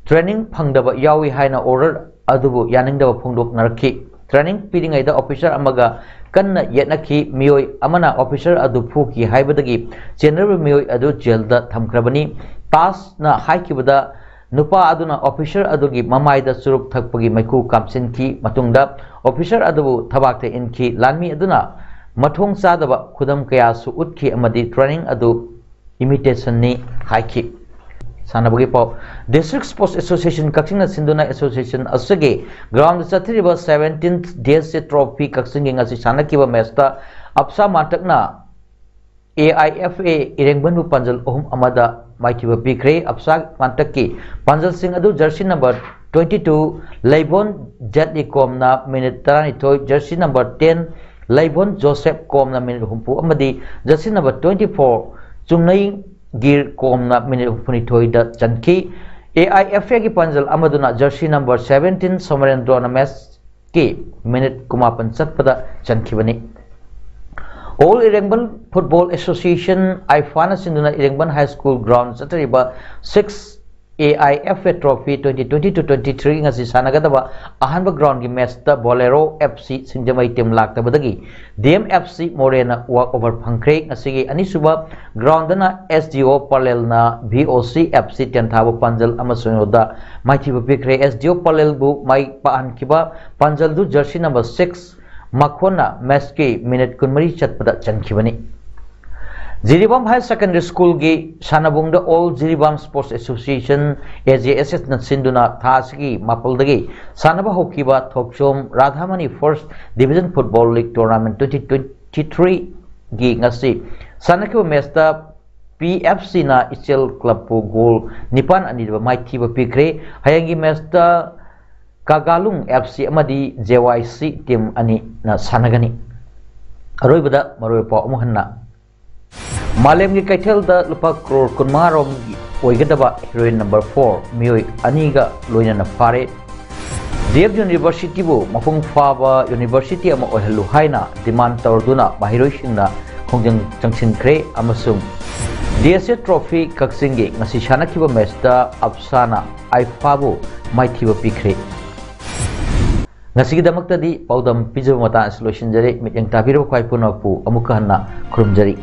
ꯇ꯭ꯔꯦꯅꯤꯡ ꯐꯪꯗꯕ ꯌꯥꯎꯏ ꯍꯥꯏꯅ ꯑꯣꯔꯗꯔ ꯑꯗꯨꯕꯨ ꯌꯥꯅꯤꯡꯗꯕ ꯐꯣꯡꯗꯣꯛꯅꯔꯛꯈꯤ꯫ ꯇ꯭ꯔꯦꯅꯤꯡ ꯄꯤꯔꯤꯉꯩꯗ ꯑꯣꯐꯤꯁꯔ ꯑꯃꯒ ꯀꯟꯅ ꯌꯦꯠꯅꯈꯤ꯫ ꯃꯤꯑꯣꯏ ꯑꯃꯅ ꯑꯣꯐꯤꯁꯔ ꯑꯗꯨ ꯐꯨꯈꯤ ꯍꯥꯏꯕꯗꯒꯤ ꯆꯦꯟꯅꯔꯤꯕ ꯃꯤꯑꯣꯏ ꯑꯗꯨ ꯖꯦꯜꯗ ꯊꯝꯈ꯭ꯔꯕꯅꯤ꯫ ꯇꯥꯁꯅ ꯍꯥꯏꯈꯤꯕꯗ, ꯅꯨꯄꯥ ꯑꯗꯨꯅ ꯑꯣꯐꯤꯁꯔ ꯑꯗꯨꯒꯤ ꯃꯃꯥꯏꯗ ꯆꯨꯔꯨꯞ ꯊꯛꯄꯒꯤ ꯃꯩꯈꯨ ꯀꯥꯞꯁꯤꯟꯈꯤ꯫ ꯃꯇꯨꯡꯗ ꯑꯣꯐꯤꯁꯔ ꯑꯗꯨꯕꯨ ꯊꯕꯥꯛꯇ ꯏꯟꯈꯤ꯫ ꯂꯥꯟꯃꯤ ꯑꯗꯨꯅ ꯃꯊꯣꯡ ꯆꯥꯗꯕ ꯈꯨꯗꯝ ꯀꯌꯥꯁꯨ ꯎꯠꯈꯤ ꯑꯃꯗꯤ ꯇ꯭ꯔꯦꯅꯤꯡ ꯑꯗꯨ ꯏꯃꯤꯇꯦꯁꯟꯅꯤ ꯍꯥꯏꯈꯤ꯫ ꯁꯥꯟꯅꯕꯒꯤ ꯄꯥꯎ꯫ District Sports Association ꯀꯛꯆꯤꯡꯅ ꯁꯤꯟꯗꯨꯅ ꯑꯦꯁꯣꯁꯤꯌꯦꯁꯟ ꯑꯁꯤꯒꯤ ꯒ꯭ꯔꯥꯎꯟꯗ ꯆꯠꯊꯔꯤꯕ seventeenth D S A Trophy ꯀꯛꯆꯤꯡꯒꯤ ꯉꯁꯤ ꯁꯥꯟꯅꯈꯤꯕ ꯃꯦꯠꯁꯇ ꯑꯞꯁꯥ ꯃꯥꯟꯇꯛꯅ A I F A ꯏꯔꯦꯡꯕꯟꯕꯨ ꯄꯥꯟꯖꯜ ꯑꯍꯨꯝ ꯑꯃꯗ ꯃꯥꯏꯊꯤꯕ ꯄꯤꯈ꯭ꯔꯦ꯫ ꯑꯞꯁꯥ ꯃꯥꯟꯇꯛꯀꯤ ꯄꯥꯟꯖꯜꯁꯤꯡ ꯑꯗꯨ ꯖꯔꯁꯤ ꯅꯝꯕꯔ twenty two ꯂꯩꯕꯣꯟ ꯖꯦꯠꯂꯤ ꯀꯣꯝꯅ ꯃꯤꯅꯤꯠ ꯇꯔꯥꯅꯤꯊꯣꯏ, ꯖꯔꯁꯤ ꯅꯝꯕꯔ ten ꯂꯩꯕꯣꯟ ꯖꯣꯁꯦꯞ ꯀꯣꯝꯅ ꯃꯤꯅꯤꯠ ꯍꯨꯝꯐꯨ ꯑꯃꯗꯤ jersey number twenty four Chungnei ꯒꯤꯔ ꯀꯣꯝꯅ ꯃꯤꯅꯤꯠ ꯍꯨꯝꯐꯨꯅꯤꯊꯣꯏꯗ ꯆꯟꯈꯤ꯫ A I F A ꯒꯤ ꯄꯥꯟꯖꯜ ꯑꯃꯗꯨꯅ ꯖꯔꯁꯤ ꯅꯝꯕꯔ seventeen ꯁꯣꯃꯔꯦꯟꯗ꯭ꯔꯣꯅ ꯃꯦꯠꯁꯀꯤ ꯃꯤꯅꯤꯠ ꯀꯨꯟꯃꯥꯄꯟ ꯆꯠꯄꯗ ꯆꯟꯈꯤꯕꯅꯤ꯫ All Irengban Football Association, ꯑꯥꯏꯐꯥꯅ ꯁꯤꯟꯗꯨꯅ ꯏꯔꯦꯡꯕꯟ ꯍꯥꯏ ꯁ꯭ꯀꯨꯜ ꯒ꯭ꯔꯥꯎꯟ ꯆꯠꯊꯔꯤꯕ six A I F A Trophy twenty twenty-two twenty-three ꯉꯁꯤ ꯁꯥꯟꯅꯒꯗꯕ ꯑꯍꯥꯟꯕ ꯒ꯭ꯔꯥꯎꯟꯒꯤ ꯃꯦꯠꯁꯇ Bolero F C Singjamei team ꯂꯥꯛꯇꯕꯗꯒꯤ D M F C ꯃꯣꯔꯦꯅ ꯋꯥꯛ ꯑꯣꯚꯔ ꯐꯪꯈ꯭ꯔꯦ꯫ ꯉꯁꯤꯒꯤ ꯑꯅꯤꯁꯨꯕ ꯒ꯭ꯔꯥꯎꯟꯗꯅ S D O ꯄꯂꯦꯜꯅ V O C F C ꯇꯦꯟꯊꯥꯕꯨ ꯄꯥꯟꯖꯜ ꯑꯃ ꯁꯤꯅꯣꯗ ꯃꯥꯏꯊꯤꯕ ꯄꯤꯈ꯭ꯔꯦ꯫ S D O ꯄꯂꯦꯜꯕꯨ ꯃꯥꯏ ꯄꯥꯛꯍꯟꯈꯤꯕ ꯄꯥꯟꯖꯜꯗꯨ ꯖꯔꯁꯤ ꯅꯝꯕꯔ six ꯃꯈꯣꯟꯅ ꯃꯦꯠꯁꯀꯤ ꯃꯤꯅꯤꯠ ꯀꯨꯟꯃꯔꯤ ꯆꯠꯄꯗ ꯆꯟꯈꯤꯕꯅꯤ꯫ ꯖꯤꯔꯤꯕꯥꯝ Higher Secondary School ꯒꯤ ꯁꯥꯟꯅꯕꯨꯡꯗ All Jiribam Sports Association, A J S S ꯅ ꯁꯤꯟꯗꯨꯅ ꯊꯥ ꯑꯁꯤꯒꯤ ꯃꯥꯄꯜꯗꯒꯤ ꯁꯥꯟꯅꯕ ꯍꯧꯈꯤꯕ ꯊꯣꯛꯆꯣꯝ ꯔꯥꯙꯥꯃꯅꯤ First Division Football League Tournament twenty twenty-three ꯒꯤ ꯉꯁꯤ ꯁꯥꯟꯅꯈꯤꯕ ꯃꯦꯠꯁꯇ P F C ꯅ ꯏꯆꯦꯜ ꯀ꯭ꯂꯕꯄꯨ ꯒꯣꯜ ꯅꯤꯄꯥꯟ ꯑꯅꯤꯗ ꯃꯥꯏꯊꯤꯕ ꯄꯤꯈ꯭ꯔꯦ꯫ ꯍꯌꯦꯡꯒꯤ ꯃꯦꯠꯁꯇ ꯀꯥꯒꯥꯂꯨꯡ ꯑꯦꯐ ꯁꯤ ꯑꯃꯗꯤ ꯖꯦ ꯋꯥꯏ ꯁꯤ ꯇꯤꯝ ꯑꯅꯤꯅ ꯁꯥꯟꯅꯒꯅꯤ꯫ ꯑꯔꯣꯏꯕꯗ ꯃꯔꯨꯑꯣꯏꯕ ꯄꯥꯎ ꯑꯃꯨꯛ ꯍꯟꯅ꯫ ꯃꯥꯂꯦꯝꯒꯤ ꯀꯩꯊꯦꯜꯗ ꯂꯨꯄꯥ ꯀ꯭ꯔꯣꯔ ꯀꯨꯟꯃꯉꯥ ꯔꯣꯝꯒꯤ ꯑꯣꯏꯒꯗꯕ ꯍꯤꯔꯣꯏꯟ ꯅꯝꯕꯔ ꯐꯣꯔ ꯃꯤꯑꯣꯏ ꯑꯅꯤꯒ ꯂꯣꯏꯅꯅ ꯐꯥꯔꯦ꯫ ꯗꯤꯞ ꯌꯨꯅꯤꯚꯔꯁꯤꯇꯤꯕꯨ ꯃꯄꯨꯡ ꯐꯥꯕ ꯌꯨꯅꯤꯚꯔꯁꯤꯇꯤ ꯑꯃ ꯑꯣꯏꯍꯜꯂꯨ ꯍꯥꯏꯅ ꯗꯤꯃꯥꯟ ꯇꯧꯔꯗꯨꯅ ꯃꯍꯩꯔꯣꯏꯁꯤꯡꯅ ꯈꯣꯡꯖꯪ ꯆꯪꯁꯤꯟꯈ꯭ꯔꯦ ꯑꯃꯁꯨꯡ ꯗꯤ ꯑꯦꯁ ꯑꯦ ꯇ꯭ꯔꯣꯐꯤ ꯀꯛꯆꯤꯡꯒꯤ ꯉꯁꯤ ꯁꯥꯟꯅꯈꯤꯕ ꯃꯦꯆꯇ ꯑꯞꯁꯥꯅ ꯑꯥꯏꯐꯥꯕꯨ ꯃꯥꯏꯊꯤꯕ ꯄꯤꯈ꯭ꯔꯦ꯫ ꯉꯁꯤꯒꯤꯗꯃꯛꯇꯗꯤ ꯄꯥꯎꯗꯝ ꯄꯤꯖꯕ ꯃꯇꯥꯡ ꯑꯁꯤ ꯂꯣꯏꯁꯤꯟꯖꯔꯦ꯫ ꯃꯤꯠꯌꯦꯡ ꯇꯥꯕꯤꯔꯕ ꯈ꯭ꯋꯥꯏ ꯄꯨꯝꯅꯃꯛꯄꯨ ꯑꯃꯨꯛꯀ ꯍꯟꯅ ꯈꯨꯔꯨꯝꯖꯔꯤ꯫